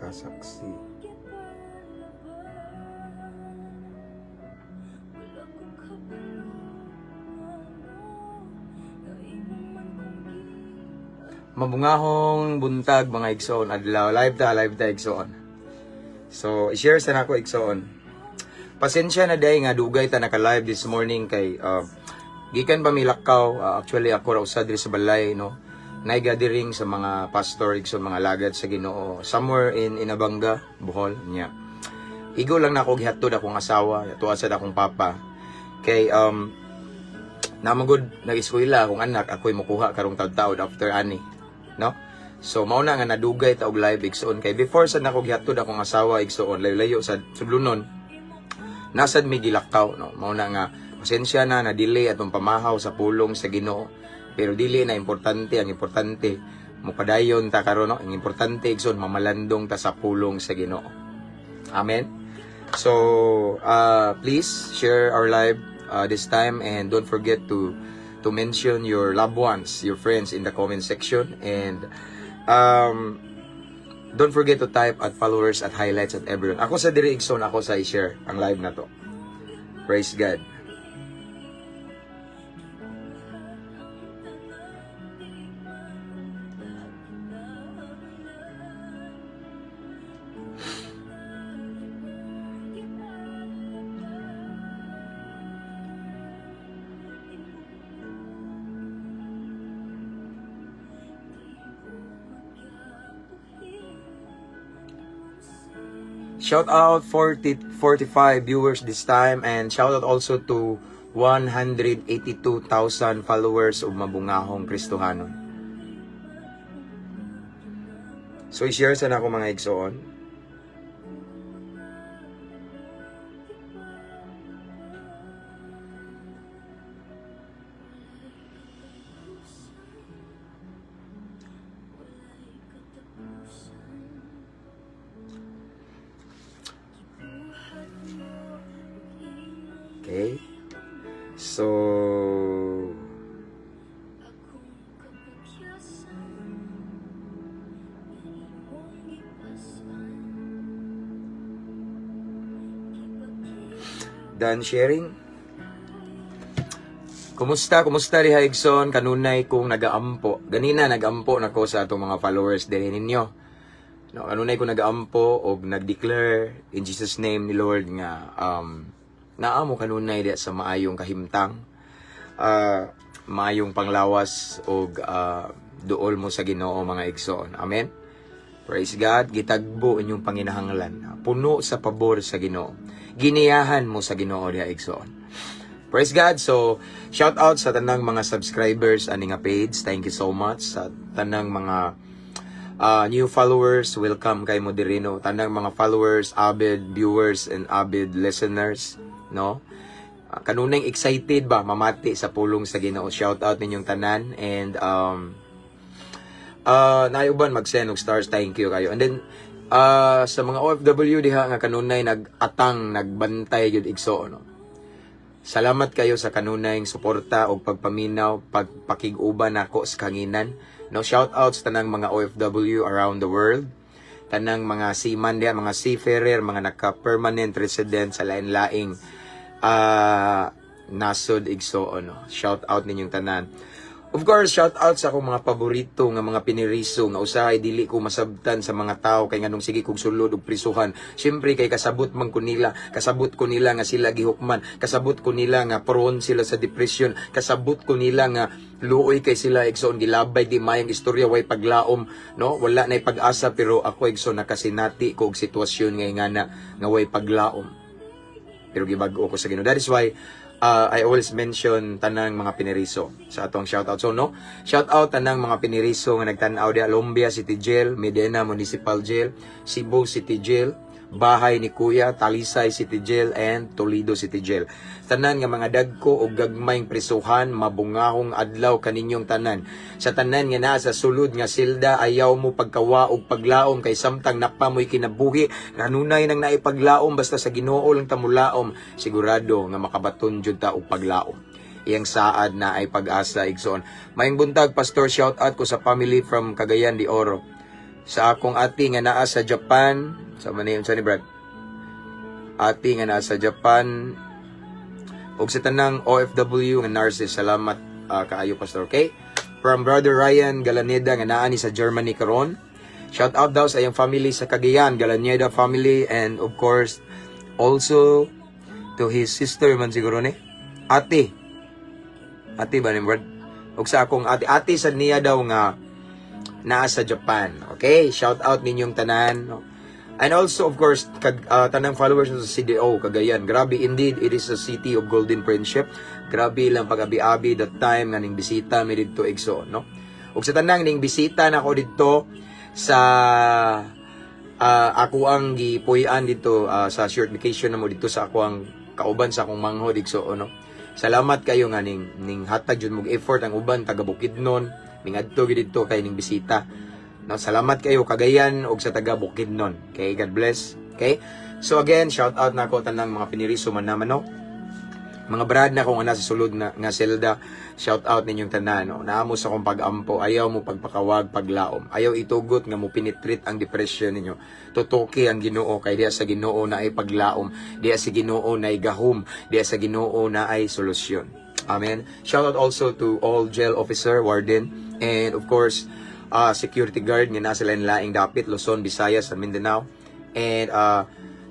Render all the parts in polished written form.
Makasaksi. Mabungahong buntag, mga igsoon, adlaw. Live ta, igsoon. So, i-share sa nako, igsoon. Pasensya na day nga dugay ta naka-live this morning kay gikan pa mi lakaw. Actually ako ra usa diri sa balay, no. Nay gathering sa mga pastor, igsoon, mga lagad sa Ginoo somewhere in Inabanga, Bohol nya. Igo lang nako gihatod akong asawa, tuwa sad akong papa. Kay namagod nag-eskwela akong anak, ako'y mukuha karong taud-taud after ani, no? So mao na nga nadugay ta og live, igsoon, kay before sad nako gihatod akong asawa, igsoon, layo-layo sad sudlonon. Nasad mi gilakaw, no. Mao na nga pasensya na na delay atong pamahaw sa pulong sa Ginoo. Pero dili na importante, ang importante mopadayon ta karon, no. Ang importante, igsoon, mamalandong ta sa pulong sa Ginoo. Amen. So, please share our live this time and don't forget to mention your loved ones, your friends in the comment section, and don't forget to type at followers, at highlights, at everyone. Ako sa diri, igsoon, ako sa i-share ang live na to. Praise God. Shout out 40, 45 viewers this time and shout out also to 182,000 followers of Mabungahong Kristohanon. So i-share sa nako, mga igsoon. Okay. So, done sharing. Kumusta? Kumusta diha, igsoon? Kanunay kong nagaampo. Ganina nagampo nako sa atong mga followers diri ninyo. No, kanunay ko nagaampo og nag-declare in Jesus name ni Lord nga naa mo kanunay diha sa maayong kahimtang, maayong panglawas og duol mo sa Ginoo, mga igsoon. Amen. Praise God. Gitagbo inyong panginahanglan. Puno sa pabor sa Ginoo. Giniyahan mo sa Ginoo diha, igsoon. Praise God. So, shout out sa tanang mga subscribers ani nga page. Thank you so much sa tanang mga new followers. Welcome kay mo diri, no. Tanang mga followers, avid viewers and avid listeners, no. Kanunay excited ba mamati sa pulong sa Ginoo. Shout out ninyong tanan and naay uban mag-send og stars, thank you kayo. And then sa mga OFW diha nga kanunay nag-atang, nagbantay gyud, igsoon, no. Salamat kayo sa kanunay suporta og pagpaminaw, pagpakig-uban nako sa kanginan. No, shout out sa tanang mga OFW around the world. Tanang mga seaman diha, mga seafarer, mga naka-permanent resident sa lain-laing nasod, igsoon, no. Shout out ninyong tanan. Of course, shout out sa akong mga paborito nga mga piniriso nga usahay dili ko masabtan sa mga tao kay nganong sige kog sulod og prisuhan. Syempre kay kasabot man ko nila, kasabot ko nila nga sila gihukman, kasabot ko nila nga prone sila sa depression, kasabot ko nila nga luoy kay sila, igsoon, gilabay di mayang istorya, way paglaom, no? Wala nay pag-asa, pero ako, igsoon, nakasinati ko og sitwasyon nga ingana nga way paglaom. Pero gibag-o ko sa Ginoo. That is why I always mention tanang mga piniriso sa atong shoutout. So no, shoutout tanang mga piniriso nga nagtan-aw diha: Lumbia City Jail, Medina Municipal Jail, Cebu City Jail, Bahay ni Kuya, Talisay City Jail, and Toledo City Jail. Tanan nga mga dagko o gagmayng prisuhan, mabungahong adlaw kaninyong tanan. Sa tanan nga naa sa sulod nga silda, ayaw mo pagkawa og paglaom kay samtang napamoy kinabuhi, kanunay nang naipaglaom, basta sa Ginoo lang tamulaom, sigurado nga makabaton jud ta og paglaom. Iyang saad na ay pag-asa, igsoon. Maayong buntag, Pastor, shout out ko sa family from Cagayan de Oro. Sa akong ate nga naa sa Japan, sa man sa ni Brad. Ate nga naa sa Japan ug sa tanang OFW nga nurses, salamat kaayo, Pastor. Okay? From Brother Ryan Galaneda nga naa ni sa Germany karon. Shout out daw sa iyang family sa Cagayan, Galaneda family, and of course also to his sister man siguro ni. Ate. Ate ba ni Brad? Ug sa akong ate, ate sa niya daw nga naa sa Japan. Okay? Shout out ninyong tanan. No? And also, of course, tanang followers sa CDO, Cagayan. Grabe, indeed, it is a city of golden friendship. Grabe lang pag-abi-abi that time nga ning bisita mi didto, igsoon, no? Ug sa tanang ning bisita nako didto sa ako ang gipuy-an dito sa short vacation namo dito sa ako ang kauban sa akong manghod, igsoon, no? Salamat kayo nga ning hatag jud mog effort. Ang uban taga Bukidnon, mingadto gid didto kay ning bisita. No, salamat kayo, Cagayan ug sa taga Bukidnon. Okay, God bless. Okay? So again, shout out nako tanang mga piniriso man naman, no. Mga brad na kung nasa sulod na nga selda, shout out ninyong tanan, no. Naamo sa akong pag-ampo, ayaw mo pagpakawag, paglaom. Ayaw itugot nga mo penetrate ang depression ninyo. Tutuki ang Ginoo kay diya sa Ginoo na ay paglaom, diya sa Ginoo na ay gahom, diya sa Ginoo na ay solusyon. Amen. Shout out also to all jail officer, warden, and of course, security guard nga nasa lain-laing dapit, Luzon, Visayas, and Mindanao. And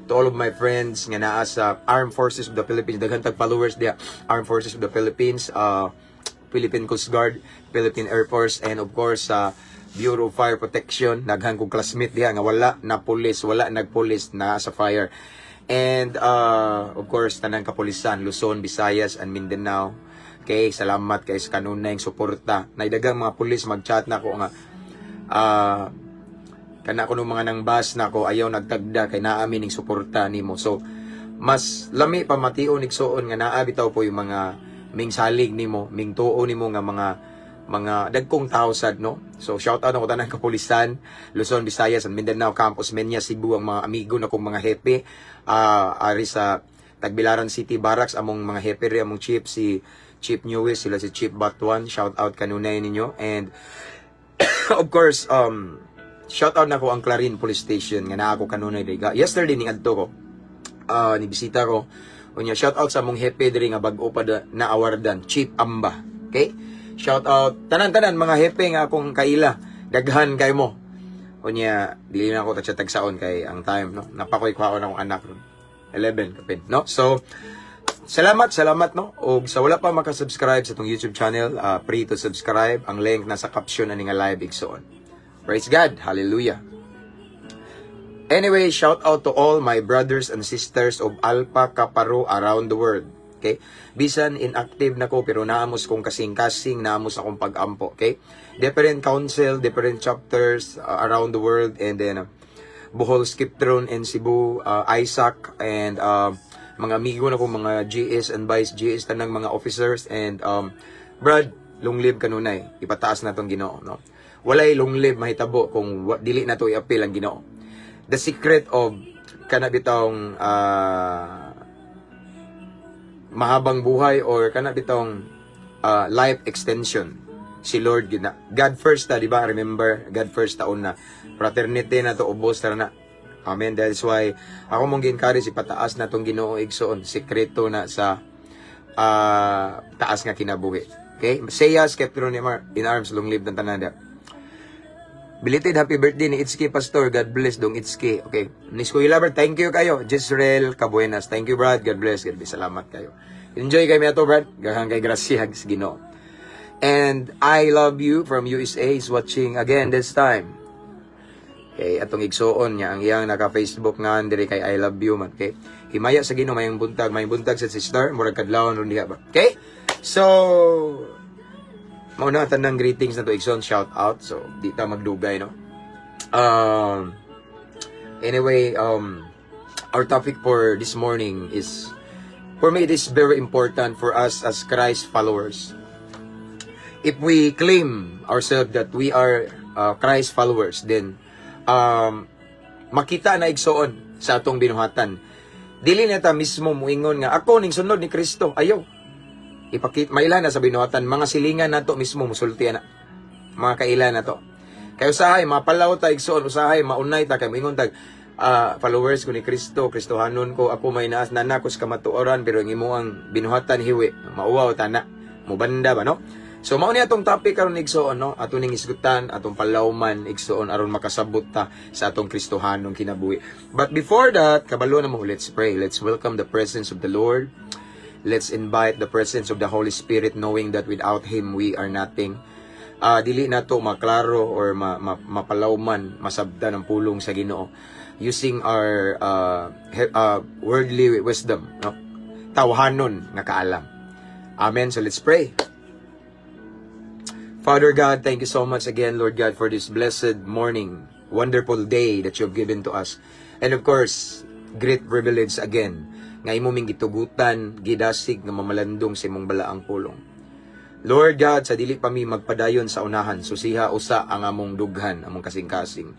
to all of my friends nga naa sa Armed Forces of the Philippines, daghan tag followers diya, Armed Forces of the Philippines, Philippine Coast Guard, Philippine Air Force, and of course sa Bureau of Fire Protection, daghan kong classmate diha nga wala na police, wala nagpolice na sa fire. And of course, tanang kapulisan, Luzon, Visayas, and Mindanao. Okay, salamat kay sa kanunay suporta. Naidagang mga pulis mag-chat na ko nga kana ko mga nang bus na ko ayaw nagtagda kay naa mi ning suporta nimo. So mas lami pa mation, igsuon, nga naa bitaw po yung mga ming salig nimo, ming tuo nimo nga mga dagkong tao sad, no. So shout out ako tanang kapulisan, Luzon, Visayas, and Mindanao, Campos, Menya, Cebu, ang mga amigo na kong mga hepe ari sa Tagbilaran City Barracks, among mga hepe ri, among chief si Chief Newis, sila si Chief Batuan, shout out kanunay ninyo. And of course, shout out na ko ang Clarin Police Station nga naa ako kanunay diri. Yesterday ning adto ko. Ni bisita ko. Unya, shout out sa among hepe diri nga bag-o pa na awardan, Chief Amba. Okay? Shout out tanan-tanan mga hepe nga akong kaila. Daghan kay mo. Unya, dili na ako tagsa-tagsaon kay ang time, no. Napakoy kwaon akong anak ron. 11 kapin, no? So, salamat, salamat, no? Og sa wala pa makasubscribe sa atong YouTube channel, free to subscribe. Ang link nasa caption ani nga live, igsoon. Praise God. Hallelujah. Anyway, shout out to all my brothers and sisters of Alpha Kappa Rho around the world. Okay? Bisan inactive na ko pero naamos kong kasing-kasing, naamos akong pag-ampo. Okay? Different council, different chapters around the world, and then Bohol Skiptron in Cebu, Isaac, and mga amigo na ko, mga GS and Vice GS, tanang mga officers, and Brad, long live kanunay. Ipataas na tong Ginoo, no? Walay long live mahitabo kung dili na to i-appeal ang Ginoo. The secret of kana bitawng mahabang buhay or kana bitawng life extension, si Lord gid na. God first ta, di ba? Remember, God first taon na. Fraternity na to, ubos tara na. Amen. That's why ako mong gi-encourage, ipataas na tong Ginoo, igsoon. Sekreto na sa taas nga kinabuhi. Okay? Seyas, Keptron in arms, long live ng tanan. Belated happy birthday ni Itsuki, Pastor. God bless dong Itsuki. Okay. Nis Kuya Lover, thank you kayo. Jezreel Cabuenas. Thank you, Brad. God bless. God bless. Salamat kayo. Enjoy kayo ato, Brad. Gahang kay grasya sa Ginoo. And I love you from USA is watching again this time. Okay, atong igsuon niya ang iyang naka-Facebook nga diri kay I love you man. Okay. Himaya sa Ginoo, mayong buntag, mayong buntag sa sister, murag kadlawon ron diha ba. Okay? So, mao na tanang greetings na to, igsoon, shout out. So, di ta magdugay, no. Anyway, our topic for this morning is, for me, it is very important for us as Christ followers. If we claim ourselves that we are Christ followers, then makita na, igsoon, sa atong binuhatan. Dili na ta mismo muingon nga ako ning sunod ni Kristo. Ayaw. Ipakita maila na sa binuhatan, mga silingan nato mismo musulti na. Mga kaila na to. Kay usahay mapalaw ta, igsoon, usahay maunay ta kay moingon tag followers ko ni Kristo, Kristohanon ko, ako may naas nanakos kamatuoran, pero ang imo ang binuhatan hiwi, mauwaw ta na, mubanda ba, no? So mao ni atong topic karon, igsoon, no? Ato ning isgutan, atong palawman, igsoon, aron makasabot ta sa atong Kristohanong kinabuhi. But before that, kabalo na mo, let's pray. Let's welcome the presence of the Lord. Let's invite the presence of the Holy Spirit, knowing that without Him we are nothing. Dili nato maklaro or mapalawman, masabtan ang pulong sa Ginoo using our worldly wisdom, no? Tawhanon nga kaalam. Amen. So let's pray. Father God, thank you so much again, Lord God, for this blessed morning, wonderful day that you have given to us. And of course, great privilege again nga imo ming gitugutan, gidasig nga mamalandong sa imong balaang pulong. Lord God, sa dili pa mi magpadayon sa unahan, susiha usa ang among dughan, among kasing-kasing.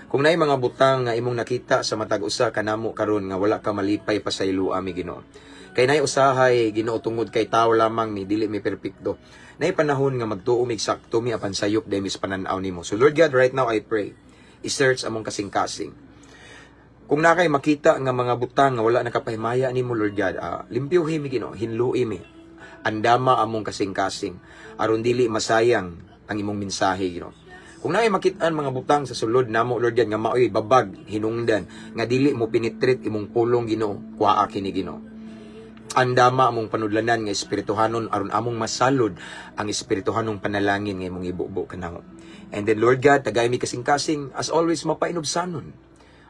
Kung naay mga butang nga imong nakita sa matag usa kanamo karon nga wala ka malipay, pasayloa mi, Ginoo. Kay naay usahay, Ginoo, tungod kay tao lamang mi, dili mi perpekto. Naay panahon nga magtuo mig sakto mi apan sayop diay mis panan-aw nimo. So Lord God, right now I pray, i-search among kasing-kasing. Kung naa kay makita nga mga butang nga wala nakapahimaya nimo, Lord God, limpyuhi mi, Ginoo, hinlui mi. Andama among kasing-kasing aron dili masayang ang imong mensahe, Ginoo. Kung naay makitaan mga butang sa sulod namo, Lord God, nga maoy babag hinungdan nga dili mo penetrate imong pulong, Ginoo, kuhaa kini, Ginoo. Andama among panudlanan nga espirituhanon aron among masalod ang espirituhanong panalangin nga imong ibubo kanamo. And then, Lord God, tagay mi kasing-kasing as always mapainubsanon,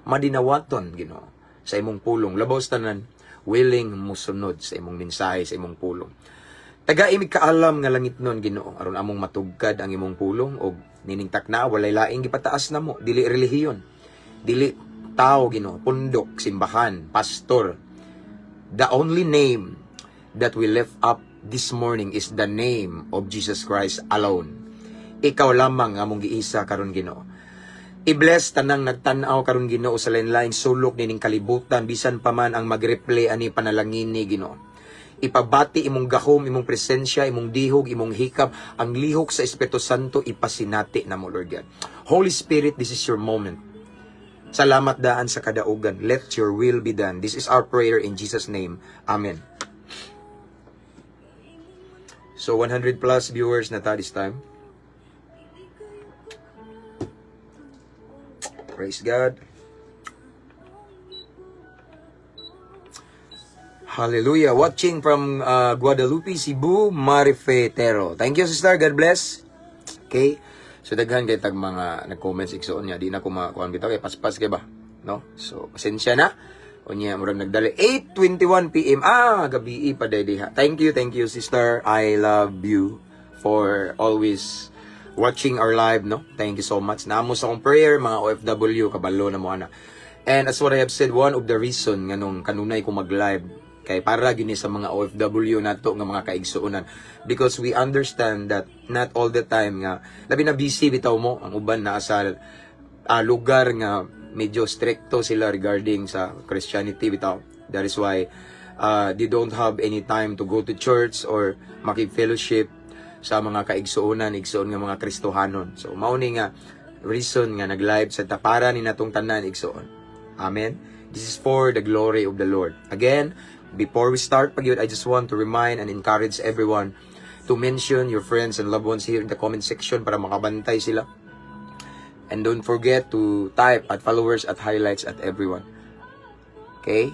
madinawaton, Ginoo, sa imong pulong. Labaw sa tanan, willing musunod sa imong mensahe, sa imong pulong. Tagai mi kaalam nga langit nun, Ginoo, aron among matugkad ang imong pulong og nining takna walay laing gipataas namo, dili relihiyon, dili tao, Ginoo, pundok, simbahan, pastor. The only name that we lift up this morning is the name of Jesus Christ alone. Ikaw lamang ang among giisa karon, Ginoo. I-bless tanang nagtan-aw karon, Ginoo, sa lain-laing sulok nining kalibutan, bisan pa man ang mag-replay ani panalangini, Ginoo. Ipabati imong gahom, imong presensya, imong dihog, imong hikap, ang lihok sa Espiritu Santo ipasinati namo, Lord God. Holy Spirit, this is your moment. Salamat daan sa kadaugan. Let your will be done. This is our prayer in Jesus' name. Amen. So 100 plus viewers na ta this time. Praise God. Hallelujah. Watching from Guadalupe, Cebu, Marife Tero. Thank you, sister. God bless. Okay. So daghan kay tag mga nag-comments, igsoon niya. Di na ko makuan bitaw kay paspas kay ba, no? So pasensya na. Unya murag nagdali 8:21 PM. Ah, gabi pa day diha. Thank you, sister. I love you for always watching our live, no? Thank you so much. Namo sa akong prayer mga OFW, kabalo na mo ana. And as what I have said, one of the reason nganong kanunay ko mag-live kay para gyud ni sa mga OFW nato nga mga kaigsuonan, because we understand that not all the time nga labi na busy bitaw mo ang uban naa sa lugar nga medyo stricto sila regarding sa Christianity bitaw. That is why they don't have any time to go to church or makig-fellowship sa mga kaigsuonan, igsuon nga mga Kristohanon. So mao ni nga reason nga nag-live sa tapara ni natong tanan, igsuon. Amen. This is for the glory of the Lord. Again, before we start pagyud, I just want to remind and encourage everyone to mention your friends and loved ones here in the comment section para makabantay sila. And don't forget to type at followers, at highlights, at everyone. Okay?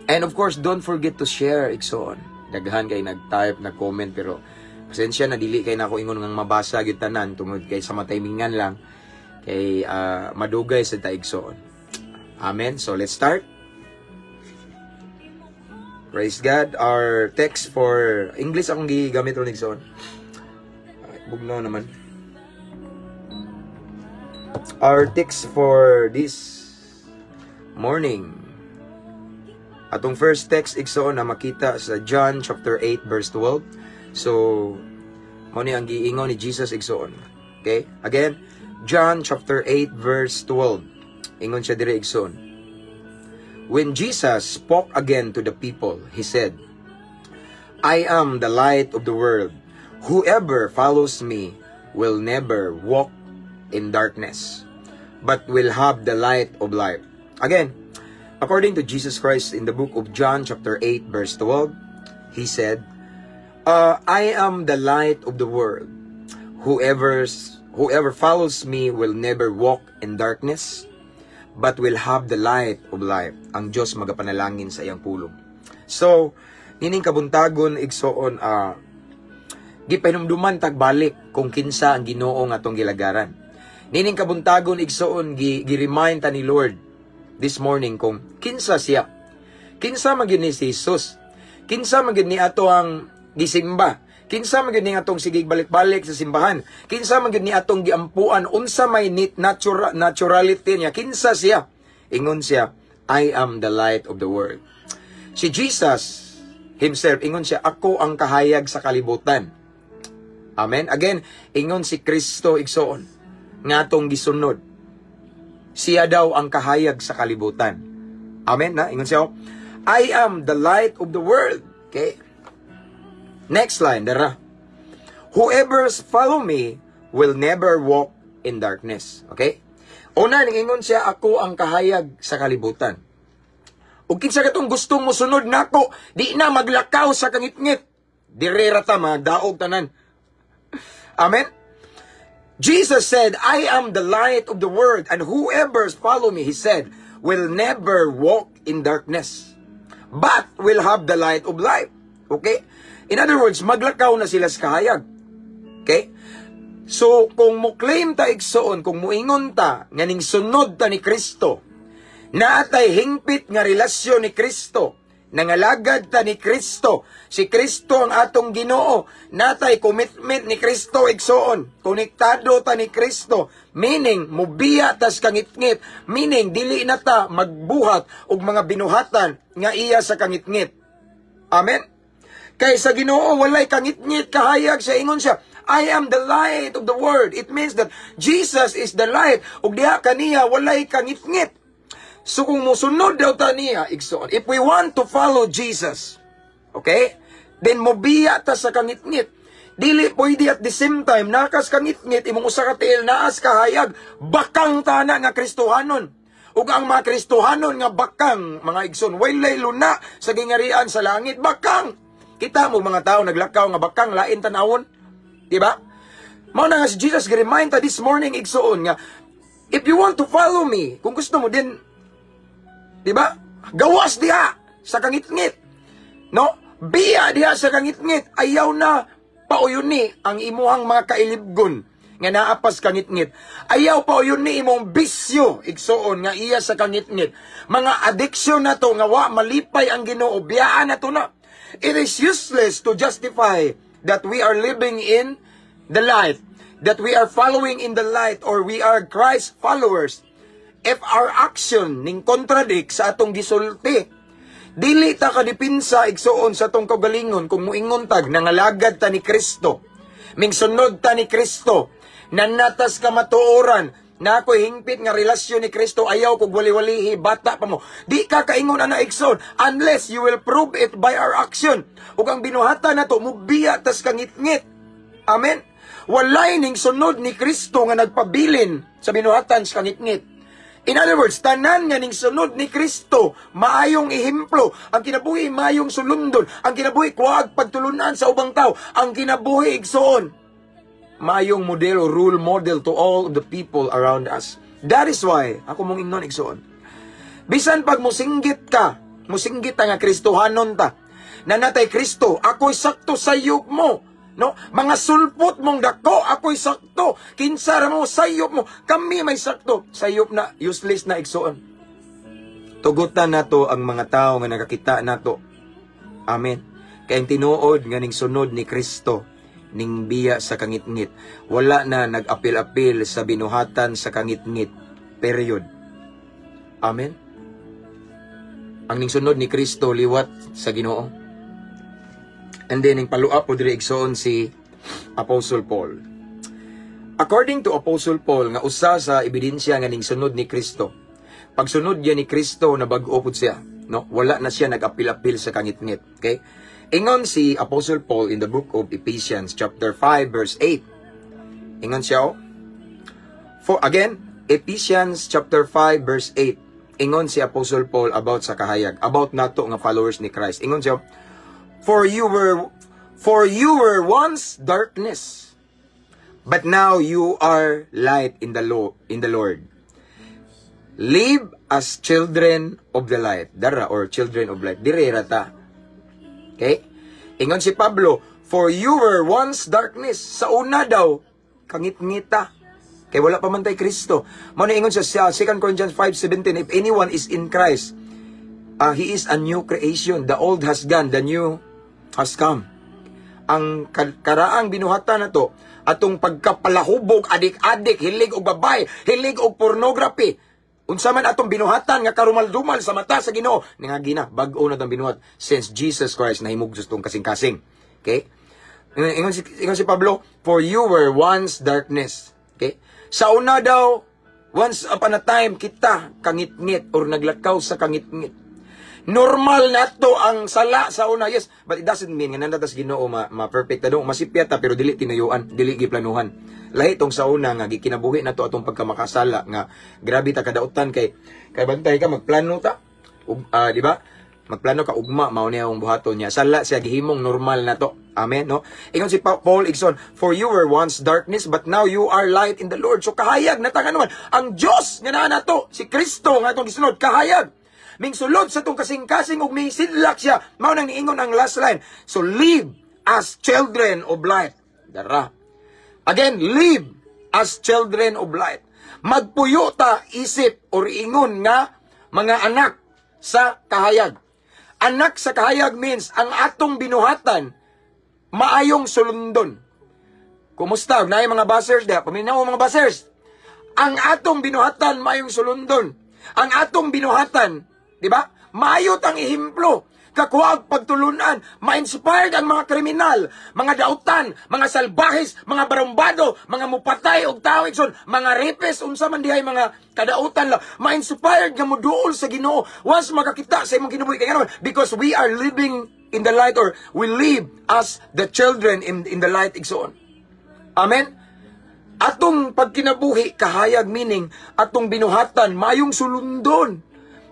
And of course, don't forget to share, igsoon. Daghan kay nag-type, nag-comment, pero pasensya na dili kay nako ingon nga mabasa gyud tanan tungod kay sa matimingan lang kay madugay sa ta, igsoon. Amen. So let's start. Praise God. Our text for English akong gigamit ron, igsoon. Bugnaw naman. Our text for this morning. Atong first text, igsoon, na makita sa John chapter 8 verse 12. So mao ni ang giingon ni Jesus, igsoon. Okay? Again, John chapter 8 verse 12. Ingon siya dire, igsoon. When Jesus spoke again to the people, he said, "I am the light of the world. Whoever follows me will never walk in darkness, but will have the light of life." Again, according to Jesus Christ in the book of John chapter 8 verse 12, he said, "I am the light of the world. Whoever follows me will never walk in darkness, but will have the light of life." Ang Diyos magapanalangin sa iyang pulong. So, nining kabuntagon, igsoon, gipahinumduman tagbalik kung kinsa ang Ginoo nga atong gilagaran. Nining kabuntagon, igsoon, gi-remind ta ni Lord this morning kung kinsa siya. Kinsa man gyud ni si Jesus. Kinsa man gyud ni ato ang gisimba. Kinsa man gyud ni atong sige balik-balik sa simbahan. Kinsa man gyud ni atong giampuan, unsa may naturality niya. Kinsa siya? Ingon siya, "I am the light of the world." Si Jesus himself, ingon siya, "Ako ang kahayag sa kalibutan." Amen. Again, ingon si Kristo, igsoon, nga atong gisunod. Siya daw ang kahayag sa kalibutan. Amen na? Ingon siya, oh, "I am the light of the world." Okay? Next line, dara. "Whoever follow me will never walk in darkness." Okay? Una, ningingon siya, "Ako ang kahayag sa kalibutan. Ug kinsa katong gustong mosunod nako, di na maglakaw sa kangitngit." Dire ra ta daog tanan. Amen? Jesus said, "I am the light of the world, and whoever follow me," he said, "will never walk in darkness, but will have the light of life." Okay? In other words, maglakaw na sila sa kahayag. Okay? So, kung mo claim ta, igsoon, kung muingon ta, nga ning sunod ta ni Kristo, naatay hingpit nga relasyon ni Kristo, nangalagad ta ni Kristo, si Kristo ang atong Ginoo, natay commitment ni Kristo, igsoon, konektado ta ni Kristo, meaning mubiya tas kangitngit, meaning dili na ta magbuhat og mga binuhatan nga iya sa kangitngit. Amen? Kay sa Ginoo walay kangitngit, kahayag siya. Ingon siya, "I am the light of the world." It means that Jesus is the light ug diha kaniya walay kangitngit. So kung musunod daw ta niya, igsoon, if we want to follow Jesus, okay? Then mobiya ta sa kangitngit. Dili pwede at the same time nakas kangitngit, imong usa ka tiil naas kahayag, bakang tana nga Kristohanon. Ug ang mga Kristohanon nga bakang, mga igsoon, walay luna sa gingarian sa langit, bakang. Kita mo mga tao naglakaw nga bakang, lain tanawon. Di ba? Mao na nga si Jesus gi-remind ta this morning, igsoon, nga if you want to follow me, kung gusto mo din, di ba? Gawas diha sa kangitngit. No? Biya diha sa kangitngit. Ayaw na pauyuni ang imuhang mga kailibgon nga naapas kangitngit. Ayaw pauyuni imong bisyo, igsoon, nga iya sa kangitngit. Mga addiction na to nga wa malipay ang Ginoo, biyaan na to na. It is useless to justify that we are living in the light, that we are following in the light, or we are Christ followers, if our action ning contradict sa atong gisulti. Dili ta kadipinsa, igsoon, sa atong kaugalingon kung muingon tag nangalagad ta ni Kristo. Mingsunod ta ni Kristo. Nanatas kamatuoran na ako'y hingpit nga relasyon ni Kristo, ayaw kog wali-walihi, bata pa mo. Di ka kaingon ana, igsoon, unless you will prove it by our action. Ug ang binuhatan nato mubiya tas kangitngit. Amen. Walay ning sunod ni Kristo nga nagpabilin sa binuhatan sa kangitngit. In other words, tanan nga ning sunod ni Kristo, maayong ehemplo, ang kinabuhi maayong sulundon, ang kinabuhi kuwag pagtulunan sa ubang tao, ang kinabuhi, igsoon, maayong modelo, role model to all the people around us. That is why, ako mong ingnon, igsoon, bisan pag musinggit ka, musinggit ta nga Kristohanon ta, nanatay Kristo, ako'y sakto, sayop mo. No? Mga sulpot mong dako, ako'y sakto. Kinsa ra mo, sayop mo. Kami may sakto. Sayop na, useless na, igsoon. Tugutan nato ang mga tao nga nakakita nato. Amen. Kay ang tinuod nga ning sunod ni Kristo, ning biya sa kangitngit. Wala na nag-apil-apil sa binuhatan sa kangitngit. Period. Amen. Ang ning sunod ni Kristo liwat sa Ginoo. And then, ang follow up po diri, igsoon, si Apostle Paul. According to Apostle Paul, nga usa sa ebidensya nga ning sunod ni Kristo. Pagsunod niya ni Kristo, na bag-o pud siya, no? Wala na siya nag-apil-apil sa kangitngit, okay? Ingon si Apostle Paul in the book of Ephesians chapter 5 verse 8. Ingon siya, oh, For again, Ephesians chapter 5 verse 8. Ingon si Apostle Paul about sa kahayag, about nato nga followers ni Christ. Ingon siya, For you were once darkness, but now you are light in the Lord. Live as children of the light." Dara or children of light. Dire ra ta. Okay? Ingon si Pablo, "For you were once darkness." Sa una daw, kangit-ngita. Kay wala pa man tay Kristo. Mao na ingon sa 2 Corinthians 5:17, "If anyone is in Christ, he is a new creation. The old has gone, the new has come." Ang karaang binuhatan na to, atong pagkapalahubog, adik-adik, hilig og babay, hilig og pornography, unsa man atong binuhatan nga karumal-dumal sa mata sa Ginoo, nga gina, bag-o na tong binuhat since Jesus Christ nahimog sa atong kasing-kasing. Okay? Ingon si Pablo, "For you were once darkness." Okay? Sa una daw, once upon a time, kita kangit-ngit or naglakaw sa kangit-ngit. Normal na to ang sala sa una. Yes, but it doesn't mean nga naa ta sa Ginoo ma perfect ta do. Masipyat ta pero dili tinuyuan, dili giplanuhan. Lahi tong sa una nga gikinabuhi na to atong pagkamakasala nga grabe ta kadautan kay bantay ka magplano ta. Ug, di ba? Magplano ka ugma, mao niya ang buhaton niya. Sala siya gihimong normal na to. Amen, no? Ingon si Paul igsoon, "For you were once darkness, but now you are light in the Lord." So kahayag na ta naman. Ang Dios nga naa nato, si Kristo nga atong gisunod, kahayag. Ming sulod sa tong kasing-kasing ug misidlak siya. Mao nang niingon ang last line. "So live as children of light." Dara. Again, live as children of light. Magpuyo ta isip or ingon nga mga anak sa kahayag. Anak sa kahayag means ang atong binuhatan maayong sulundon. Kumusta? Naay mga buzzers diha. Paminaw, mga buzzers. Ang atong binuhatan maayong sulundon. Ang atong binuhatan, di ba? Maayo tang ehemplo. Kakuha pagtulunan, ma-inspired ang mga kriminal, mga dautan, mga salbahis, mga barumbado, mga mupatay og tao igsoon, mga rapist, unsa man dihay mga kadautan lang, ma-inspired nga moduol sa Ginoo once makakita sa imong kinabuhi kay ngano, because we are living in the light or we live as the children in the light, igsoon. Amen. Atong pagkinabuhi kahayag, meaning atong binuhatan mayong sulundon,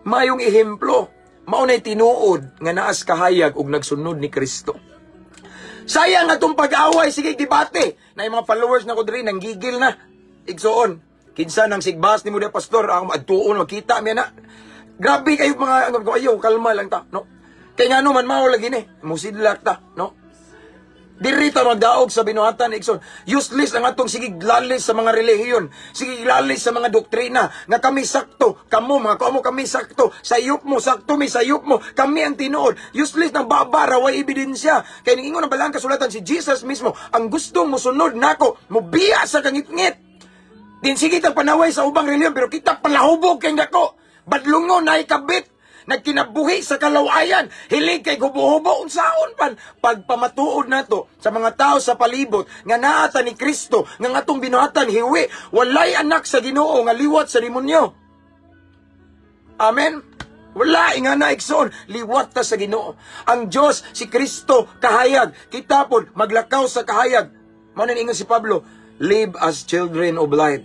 mayong ehemplo. Mao nay tinuod nga naas kahayag ug nagsunod ni Kristo. Sayang atong pag-away, sige debate. Na yung mga followers na ko diri nanggigil na. Igsoon, kinsa nang sigbas nimo diha, pastor, ang adtuon makita mi na. Grabe kayo mga ayo, kalma lang ta, no? Kay ngano man mao lagi ni, musidlak ta, no? Diri ta magdaog sa binuhatan, igsoon. Useless ang atong sige lalis sa mga relihiyon, sige lalis sa mga doktrina nga kami sakto, kamo mga kamo kami sakto, sayop mo sakto mi sayop mo, kami ang tinuod. Useless nang baba ra way ebidensya. Kay ningingon ang balang kasulatan, si Jesus mismo, "Ang gustong mosunod nako, mobiya sa kangitngit." Din sige tang panaway sa ubang relihiyon pero kita palahubog kay dako. Badlungon na ikabit, nagkinabuhi sa kalawayan, hilig kay hubo-hubo, unsaon pan pagpamatuod nato sa mga tao sa palibot nga naa ta ni Kristo, nga atong binuhatan hiwi, walay anak sa Ginoo nga liwat sa demonyo. Amen. Wala nga na, igsoon, liwat ta sa Ginoo. Ang Dios, si Kristo kahayag, kita pod maglakaw sa kahayag. Mao ingon si Pablo, "Live as children of light."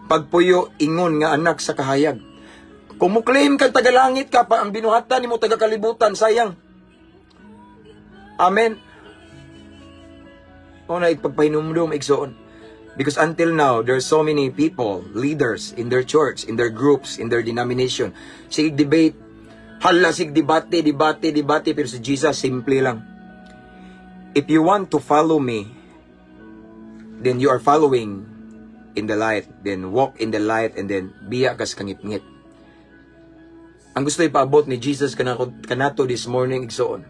Pagpuyo ingon nga anak sa kahayag. Kung mo-claim kang tagalangit ka pa, ang binuhatan nimo taga kalibutan, sayang. Amen. O na ipagpahinumdum, igsoon. Because until now, there are so many people, leaders in their church, in their groups, in their denomination. Sige debate, hala sig debate, debate, debate, pero si Jesus simple lang. "If you want to follow me, then you are following in the light. Then walk in the light and then biya kas kangitngit." Ang gusto ipaabot ni Jesus kanato this morning, igsoon.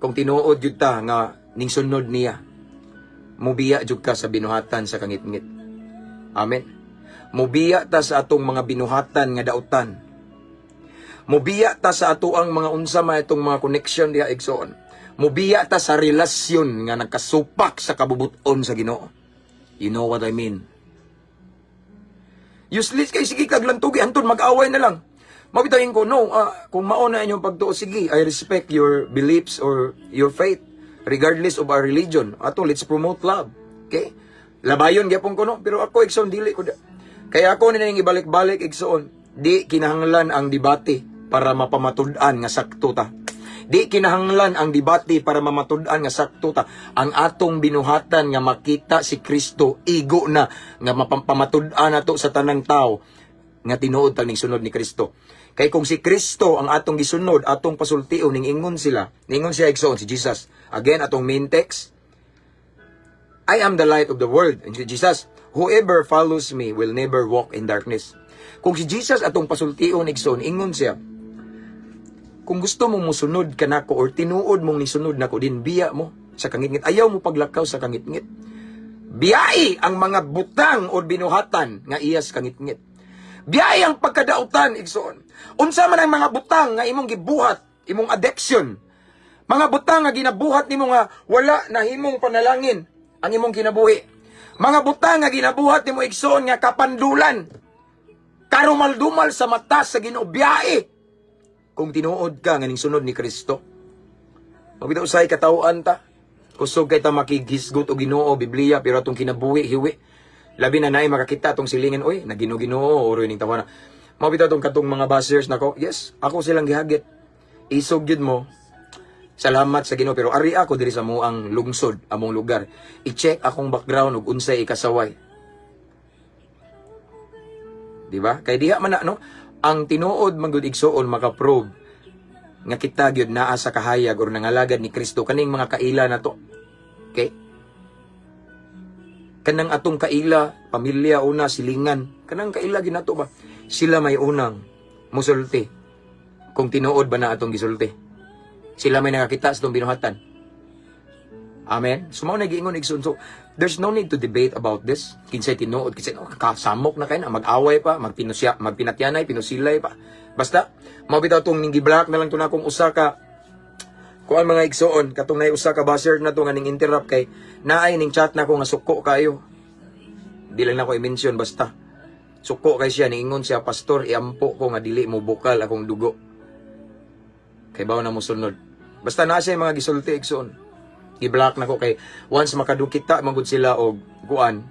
Kung tinuod jud ta nga ning sunod niya, mubiya jud ka sa binuhatan sa kangitngit. Amen. Mubiya ta sa atong mga binuhatan nga dautan. Mubiya ta sa atoang mga unsa man itong mga connection diha, igsoon. Mubiya ta sa relasyon nga nagkasupak sa kabubuton sa Ginoo. You know what I mean? Useless kay sige kag lantugi anton mag-away na lang. Mabitahin ko, no, kung mao na inyong pagtuo, sige, I respect your beliefs or your faith, regardless of our religion. Ato, let's promote love. Okay? Labayon gyapon ko, no? Pero ako, igsoon, dili ko da. Kaya ako ni ibalik-balik, igsoon, di kinahanglan ang debate para mapamatud-an nga sakto ta. Di kinahanglan ang debate para mamatud-an nga sakto ta. Ang atong binuhatan nga makita si Kristo, igo na nga mapamatud-an nato sa tanang tao nga tinuod tang ning sunod ni Kristo. Kay kung si Kristo ang atong gisunod, atong pasultion, ning ingon sila, ningon siya, igsoon, si Jesus. Again, atong main text, "I am the light of the world." And si Jesus, "Whoever follows me will never walk in darkness." Kung si Jesus atong pasultion, igsoon, ingon siya, kung gusto mo musunod ka nako or tinuod mong nisunod nako, din biya mo sa kangitngit. Ayaw mo paglakaw sa kangitngit. Biyai ang mga butang o binuhatan nga iyas kangitngit. Biyai ang pagkadautan, igsoon. Unsa man ang mga butang nga imong gibuhat, imong addiction. Mga butang nga ginabuhat nimo nga wala na himong panalangin ang imong kinabuhi. Mga butang nga ginabuhat nimo, igsoon, nga kapandulan. Karumal-dumal sa mata sa Ginoo, biyai. Kung tinuod ka nga ning sunod ni Kristo. Mabitaw usay katawhan ta. Kusog kay ta makighisgot og Ginoo, Biblia, pero atong kinabuhi hiwi. Labi na naay makakita atong silingan, "Oy, nagino-Ginoo oroy ning tawana." Mao bitaw tong katong mga bashers nako. Yes, ako silang gihagit. Isog gyud mo. Salamat sa Ginoo, pero ari ako diri sa muang lungsod, among lugar. I-check akong background ug unsay ikasaway. Di ba? Kay diha man na, no, ang tinuod man gud, igsuon, makaprove nga kita gyud naa sa kahayag or nangalagad ni Kristo kaning mga kaila na to. Okay? Kanang atong kaila, pamilya una, silingan, kanang kaila ginato ba? Sila may unang musulti kung tinuod ba na atong gisulti. Sila may nakakita sa atong binuhatan. Amen. So mao na giingon, igsoon. So there's no need to debate about this. Kinsay tinuod, kinsay no, kasamok na kay na mag-away pa, magpinusya, magpinatyanay, pinusilay pa. Basta mao bitaw tong ning gi-block na lang to na akong usa ka kuan, mga igsoon, katong nay usa ka basher na to nga ning interrupt kay naay ning chat na ko nga suko kayo. Di lang nako i-mention, basta. Suko kay siya, niingon siya, "Pastor, iampo ko nga dili mo bukal akong dugo. Kay bawo na mo sunod." Basta na siya mga gisulti, igsoon. I-block na ko kay once makadukita man gud sila og kuan,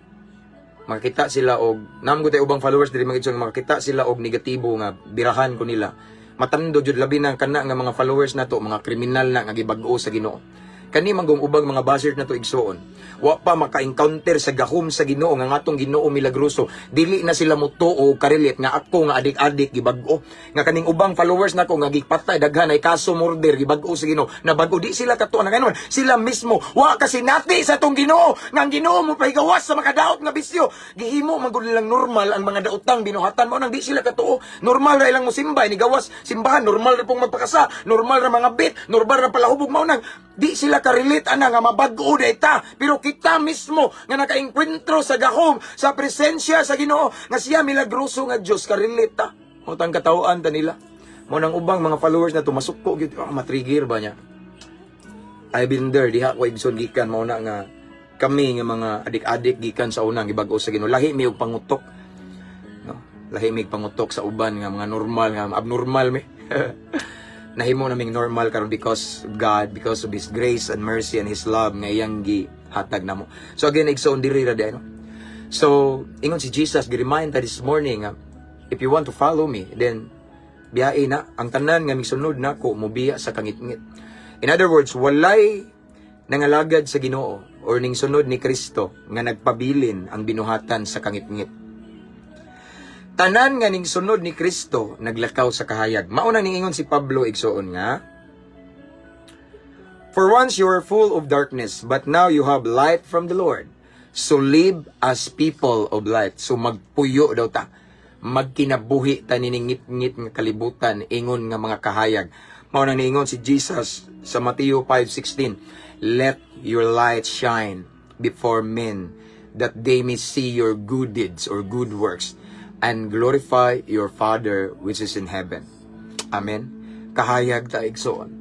makakita sila og nam gud ubang followers diri, mga igsoon, makakita sila og negatibo nga birahan ko nila. Matando jud, labi na kana nga mga followers nato, mga kriminal na nga gibag-o sa Ginoo. Kani manggong ubang mga basher na to, igsoon, wa pa maka-encounter sa gahom sa Ginoo nga ngatong Ginoo milagroso. Dili na sila mutuo o ka-relate nga ako nga adik-adik gibag-o. Nga kaning ubang followers nako nga gipatay, daghan ay kaso murder, gibag-o sa Ginoo. Nabag-o, di sila katuo na ganon. Sila mismo wa kasi nati sa atong Ginoo nga ang Ginoo mo pahigawas sa makadaot nga bisyo. Gihimo man gud nilang normal ang mga daotang binuhatan mo nang di sila katuo. Normal ra ilang musimbay ni gawas simbahan, normal ra pong magpakasa, normal ra mga bit, normal ra palahubog, mao nang di sila ka-relate ana nga mabag-o ta. Pero kita mismo nga nakaengkwentro sa gahom, sa presensya sa Ginoo nga siya milagroso nga Dios, ka-relate ta. Mao tang katawhan ta nila. Mo nang ubang mga followers na tumasuko gyud, oh, matrigger ba niya? I been there diha ko, igsoon, gikan mao na nga kami nga mga adik-adik gikan sa unang gibag-o sa Ginoo. Lahi mi og pangutok. No? Lahi mi og pangutok sa uban nga mga normal nga abnormal mi. Nahimo naming normal karon because of God, because of His grace and mercy and His love nga iyang gihatag namo. So again, igsoon, diri ra di, no? So, ingon si Jesus, gi-remind ta this morning nga if you want to follow me, then biyai na ang tanan nga misunod nako mobiya sa kangitngit. In other words, walay nangalagad sa Ginoo or ning sunod ni Kristo nga nagpabilin ang binuhatan sa kangitngit. Tanan nga ning sunod ni Kristo naglakaw sa kahayag. Mao nang ningingon si Pablo, igsoon, nga "For once you were full of darkness, but now you have light from the Lord. So live as people of light." So magpuyo daw ta. Magkinabuhi ta niningit-ngit nga kalibutan ingon nga mga kahayag. Mao nang niingon si Jesus sa Mateo 5:16, "Let your light shine before men that they may see your good deeds or good works and glorify your Father which is in heaven." Amen. Kahayag ta, igsoon.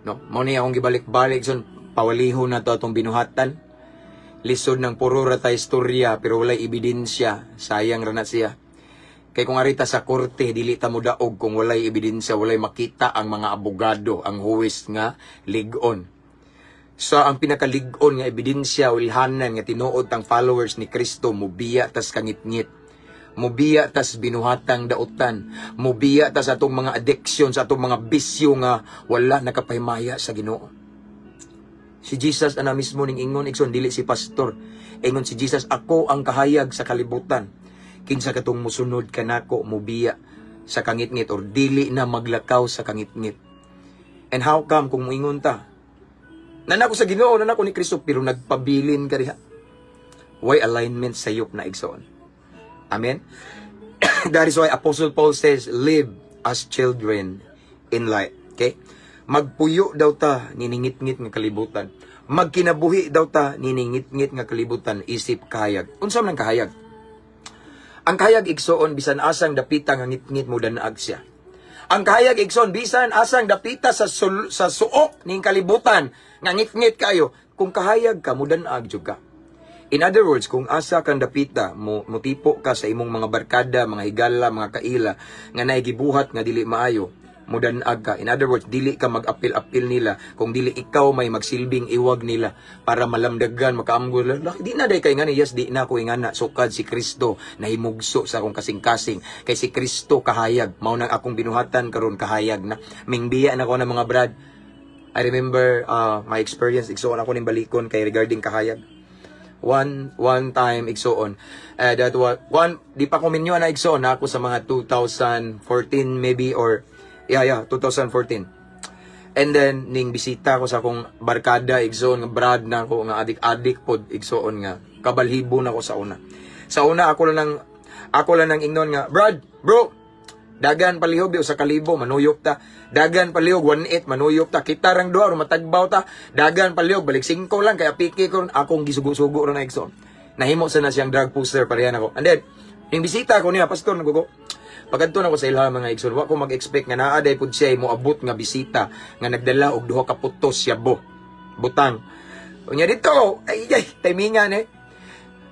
No, mo ni akong gibalik-balik son, pawaliho na to atong binuhatan. Lisod ng puro ra ta istorya pero walay ebidensya, sayang ra na siya. Kay kung arita sa korte, dili ta mo daog kung walay ebidensya, walay makita ang mga abogado, ang huwes nga lig-on. Sa ang pinakalig-on nga ebidensya o ilhanan nga tinuod tang followers ni Kristo, mubiya tas kangitngit. Mubiya tas binuhatang dautan. Mubiya tas atong mga addiction, sa atong mga bisyo nga wala nakapahimaya sa Ginoo. Si Jesus ana mismo ning ingon, igsoon, dili si pastor. Ingon si Jesus, "Ako ang kahayag sa kalibutan. Kinsa katong musunod kanako, mubiya sa kangitngit or dili na maglakaw sa kangitngit." And how come kung muingon ta, "Naa ko sa Ginoo, naa ko ni Kristo," pero nagpabilin ka diha? Way alignment sayop na, igsoon. Amen? That is why Apostle Paul says, "Live as children in light." Okay? Magpuyo daw ta niningitngit nga kalibutan. Magkinabuhi daw ta niningitngit nga kalibutan isip kahayag. Unsa man ang kahayag? Ang kahayag, igsoon, bisan asang dapita nga ngitngit, mo danaag siya. Ang kahayag, igsoon, bisan asang dapita sa suok ning kalibutan nga ngitngit kayo, kung kahayag ka, mudan-ag jud ka. In other words, kung asa kang dapita, mo motipo ka sa imong mga barkada, mga higala, mga kaila nga naay gibuhat nga dili maayo, mudan-ag ka. In other words, dili ka mag-apil-apil nila kung dili ikaw may magsilbing iwag nila para malamdagan, makaamgo. "Di na day kay nga ni, yes, di na ko ingana, sukad si Kristo nahimugso sa akong kasing-kasing kay si Kristo kahayag. Mao nang akong binuhatan karon kahayag na. Mingbiya na ko ng mga brad." I remember my experience, igsuon, ako ning balikon kay regarding kahayag. One time, igsuon, that was one, di pa ko minyo na, igsuon, na ako sa mga 2014 maybe or yeah, 2014. And then ning bisita ko sa akong barkada, igsuon, nga brad na ako nga adik-adik pod, igsuon, nga kabalhibo na ko sa una. Sa una ako lang nang ingnon nga, "Brad, bro, dagan palihog di 1,000, manuyop ta. Dagan palihog 1.8, manuyop ta. Kita rang duha matagbaw ta. Dagan palihog balik 5 lang kaya piki ko." Akong gisugo-sugo ra na, igsoon. Nahimo sa na siyang drug pusher parehan ako. And then ning bisita ko niya, pastor nagugo. Pagkadto na ko sa ilha, mga igsoon, wa ko mag-expect nga naa day pud siya mo abot nga bisita nga nagdala og duha ka putos yabo. Butang. Unya dito, ay ay timingan eh.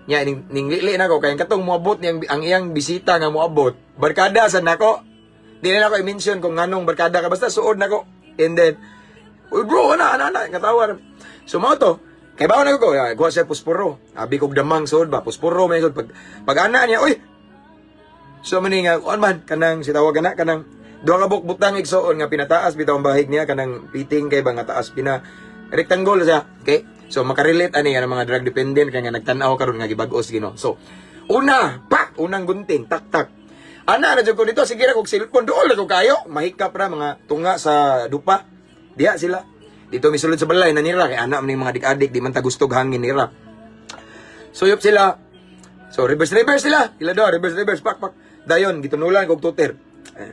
Nya ning lili na ko kay ang katong moabot niyang ang iyang bisita nga moabot, barkada sa nako. Di na nako i-mention kung nganong barkada ka, basta suod nako. And then, "Uy bro, ana ana ana," katawa. So mao to, kay bawo na ko, kuha siya pusporo. Abi kog damang suod ba, pusporo may suod pag ana niya, "Uy." So mani nga kuan man kanang si tawag ana kanang duha ka buok butang, igsoon, nga pinataas bitaw ang bahig niya, kanang piting kay ba nga taas, pina rectangle siya. Okay? So makarelate ani nga mga drug dependent kay nga nagtan-aw karon nga gibag-os Ginoo. So una, pak, unang gunting, tak tak. Ana na jud ko dito, sige ra kog cellphone, dool na ko kayo. Mahikap ra mga tunga sa dupa. Diha sila. Dito misulod sa balay na nila kay ana man ning mga adik-adik, di man ta gustog hangin nila. Suyop sila. So reverse reverse sila. Ila do reverse reverse, pak pak. Dayon gitunulan kog tuter. Eh,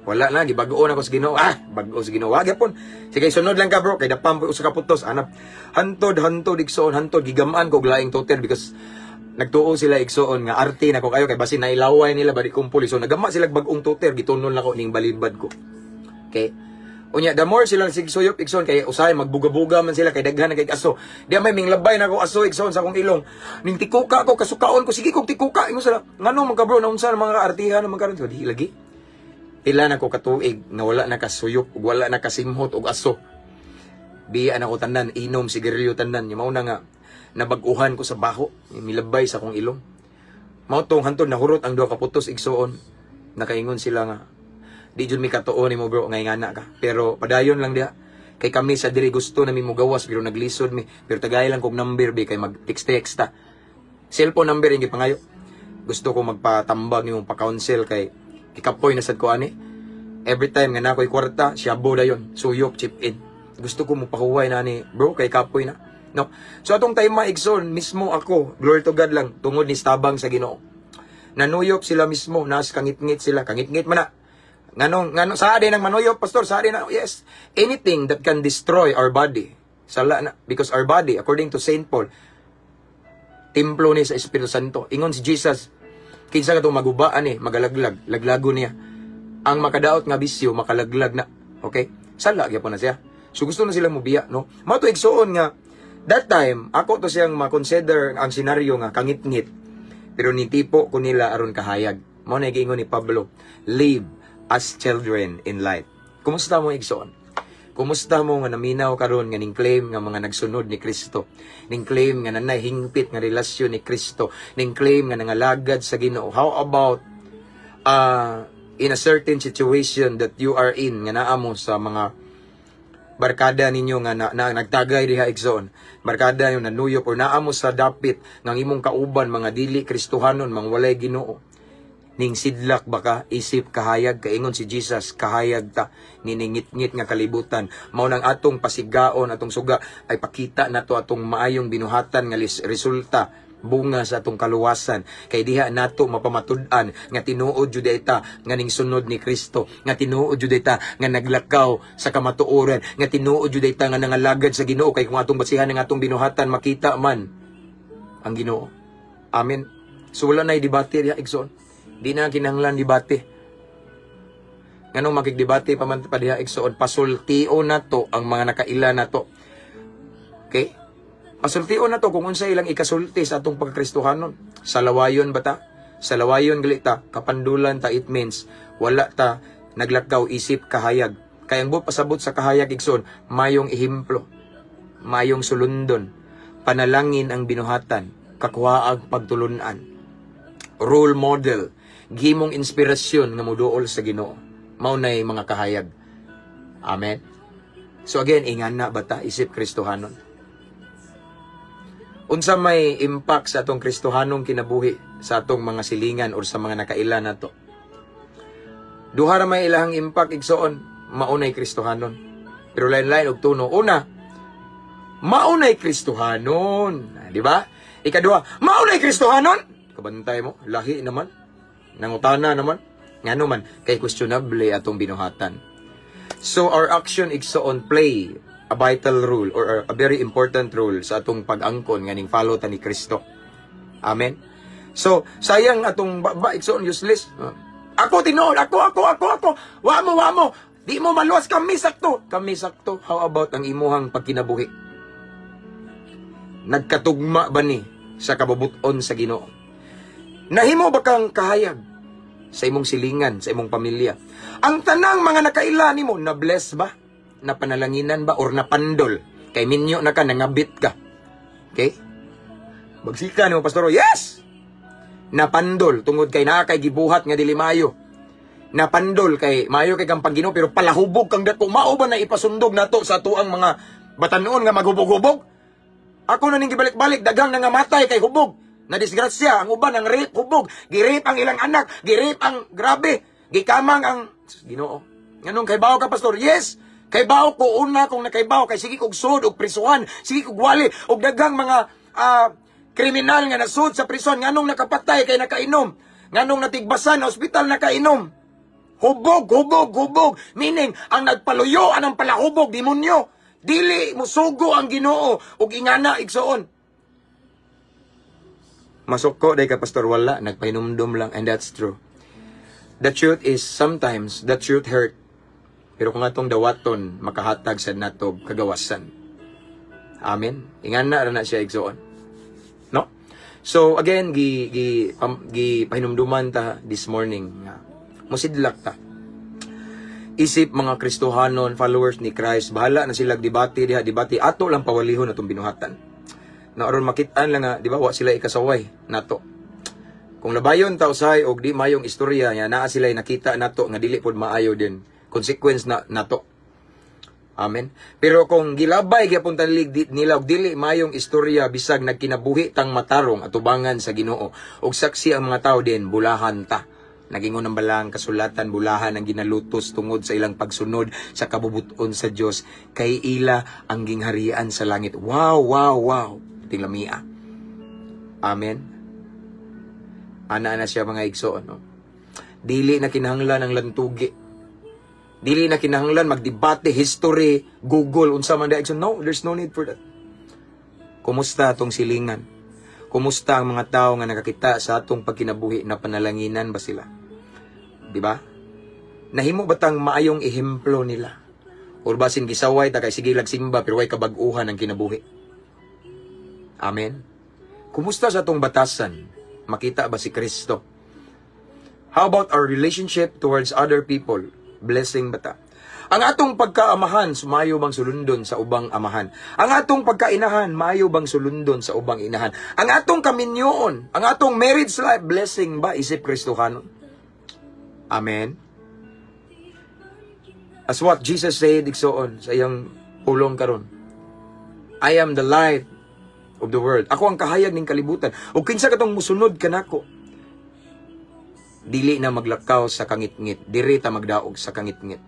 wala na gibag-o na ko sa Ginoo. Ah, bag-o sa Ginoo. Wa gyapon. Sige, sunod lang ka, bro, kay dapam ko sa kaputos anap. Hantod hantod, igsoon, hantod gigamaan ko og laing tuter because nagtuo sila, igsoon, nga arte na ko kayo kay basin nailaway nila bali kumpol. So nagama sila bag-ong tuter, gitunol na ko ning balibad ko. Okay. Unya, the more sila sigsuyop, igsoon, kay usahay magbuga-buga man sila kay daghan na kay aso. Di may minglabay na ko aso, igsoon, sa akong ilong. Ning tikuka ko, kasukaon ko, sige kog tikuka. Ingon sila, "Ngano man ka, bro, naunsa na mga kaartihan naman karon?" So, di lagi. Pila na ko katuig nga wala na kasuyop ug wala na kasimhot og aso. Biya na ko tanan, inom sigarilyo tanan. Yung mauna nga nabag-uhan ko sa baho, milabay sa akong ilong. Mao tong hantod nahurot ang duha ka putos, igsoon. Nakaingon sila nga, "Di jud mi katuo nimo, bro, ngay ngana ka. Pero padayon lang diha. Kay kami sa diri gusto na mi mogawas pero naglisod mi. Pero tagay lang kog number bi kay mag text text ta." Cellphone number yung gipangayo. "Gusto ko magpatambag nimo, pa-counsel kay kikapoy na sad ko ani. Every time nga nakoy kwarta, syabo dayon, suyop, chip in. Gusto ko mo pahuway na ni bro kay kapoy na." No. So atong time, igsoon, mismo ako, glory to God lang tungod ni stabang sa Ginoo. Nanuyop sila mismo, nas kangitngit sila, kangitngit man na. Nganong ngano sa din ang manuyop, pastor, sa din na yes. Anything that can destroy our body. Sala na because our body, according to Saint Paul, templo ni sa Espiritu Santo. Ingon si Jesus, kinsa katong magubaan eh, magalaglag, laglago niya. Ang makadaot nga bisyo, makalaglag na. Okay? Sala gyapon na siya. So gusto na sila mobiya, no? Mao to, igsuon, nga that time ako to siyang ma-consider ang senaryo nga kangitngit. Pero nitipo ko nila aron kahayag. Mao na giingon ni Pablo, "Live as children in light." Kumusta mo, igsoon? Kumusta mo nga naminaw karon nga ning claim nga mga nagsunod ni Kristo? Ning claim nga nanay hingpit nga relasyon ni Kristo, ning claim nga nangalagad sa Ginoo. How about in a certain situation that you are in nga naa mo sa mga barkada ninyo nga na nagtagay diha, igsoon, barkada yung nanuyop or naa mo sa dapit nga ang imong kauban mga dili Kristohanon, mga walay Ginoo, ning sidlak ba ka isip kahayag? Kaingon si Jesus, kahayag ta niningit-ngit nga kalibutan. Mao nang atong pasigaon, atong suga ay pakita nato atong maayong binuhatan nga resulta, bunga sa atong kaluwasan, kay diha nato mapamatud-an nga tinuod jud ta nga ning sunod ni Kristo, nga tinuod jud ta nga naglakaw sa kamatuoran, nga tinuod jud ta nga nangalagad sa Ginoo, kay kung atong basihan ang atong binuhatan, makita man ang Ginoo. Amen. So wala na debate diha, igsoon. Di na kinahanglan debate. Nganong makigdebate pa man pa diha, igsoon? Pasultion nato ang mga nakaila nato. Okay? Pasultion nato kung unsa ilang ikasulti sa atong pagkakristohanon. Sa lawayon ba ta? Sa lawayon gali ta, kapandulan ta, it means wala ta naglakaw isip kahayag. Kay ang buot pasabot sa kahayag, igsoon, mayong ehemplo, mayong sulundon, panalangin ang binuhatan, kakuhaag pagtulunan, role model, gimong inspirasyon nga muduol sa Ginoo. Mao nay mga kahayag. Amen. So again, ingana ba ta isip Kristohanon? Unsa may impact sa atong Kristohanong kinabuhi sa atong mga silingan or sa mga nakaila nato? Duha ra may ilahang impact, igsoon, maunay Kristohanon. Pero lain-lain og tuno. Una, maunay Kristohanon. Di ba? Ikaduha, maunay Kristohanon. Kabantay mo, lahi naman. Nangutana naman. Ngano man, kay questionable atong binuhatan. So our action, igsoon, play a vital role or a very important role sa atong pag-angkon nga ning follow ta ni Kristo. Amen. So sayang atong ba, igsoon, useless. Ako tinuod, ako, ako, ako, ako. Wa mo, wa mo. Di mo maluwas, kami sakto. Kami sakto. How about ang imuhang pagkinabuhi? Nagkatugma ba ni sa kabubuton sa Ginoo? Nahimo ba kang kahayag sa imong silingan, sa imong pamilya? Ang tanang mga nakaila nimo, na-bless ba? Napanalanginan ba? Or napandol? Kay minyo na ka, nangabit ka. Okay? Bagsika nimo, Pastor. Yes! Napandol tungod kay naa kay gibuhat nga dili maayo. Napandol kay maayo kay kang pagginoo pero palahubog kang dako. Mao ba na ipasundog nato sa atuang mga batanon nga maghubog-hubog? Ako na ning gibalik-balik, daghang nangamatay kay hubog. Na disgrasya, ang uban ang rape, hubog. Gi-rape ang ilang anak, gi-rape ang grabe. Gikamang ang Ginoo. Nganong kaybaw ka, Pastor? Yes. Kaybaw ko una kung nakaybaw kay sige kog sud og prisuhan, sige kog wali og daghang mga kriminal nga nasud sa prison, nganong nakapatay? Kay nakainom. Nganong natigbasan na ospital? Nakainom. Hubog, hubog, hubog. Meaning, ang nagpaluyo anang palahubog, demonyo. Dili musugo ang Ginoo ug ingana, igsoon. Masuko day ka, Pastor, wala, nagpahinumdum lang, and that's true. The truth is, sometimes, the truth hurt. Pero kung atong dawaton, makahatag sa nato kagawasan. Amen. Ingana ra na siya, igsoon. No? So again, gi pahinumduman ta this morning nga musidlak ta. Isip mga Kristohanon, followers ni Christ, bahala na sila debate diha, debate ato lang pawalihon atong binuhatan. Na aron makit-an lang nga, di ba, wa sila ikasaway nato. Kung labayon ta usahay og di mayong istorya nya naa sila nakita nato nga dili pod maayo din, consequence na nato. Amen. Pero kung gilabay gyapon tanlig nila og dili mayong istorya, bisag nagkinabuhi tang matarong atubangan sa Ginoo og saksi ang mga tao din, bulahan ta. Nagingon ang balang kasulatan, bulahan ang ginalutos tungod sa ilang pagsunod sa kabubuton sa Dios, kay ila ang gingharian sa langit. Wow. Tinglamia. Amen. Ana na siya, mga igsoon, no? Dili na kinahanglan ang lantugi. Dili na kinahanglan magdebate, history, Google, unsa man da, igsoon. No, there's no need for that. Kumusta atong silingan? Kumusta ang mga tao nga nakakita sa atong pagkinabuhi, na panalanginan ba sila? Di ba? Nahimo ba tang maayong ehemplo nila? Or basin gisaway ta kay sige lag simba pero way kabag-uhan ang kinabuhi? Amen. Kumusta sa atong batasan? Makita ba si Kristo? How about our relationship towards other people? Blessing ba ta? Ang atong pagkaamahan, maayo bang sulundon sa ubang amahan? Ang atong pagkainahan, maayo bang sulundon sa ubang inahan? Ang atong kaminyoon, ang atong marriage life, blessing ba isip Kristohanon? Amen. As what Jesus said, igsoon, sa iyang pulong karon. "I am the light of the world." Ako ang kahayag ning kalibutan. O kinsa katong musunod kanako, dili na maglakaw sa kangitngit, diri ta magdaog sa kangitngit.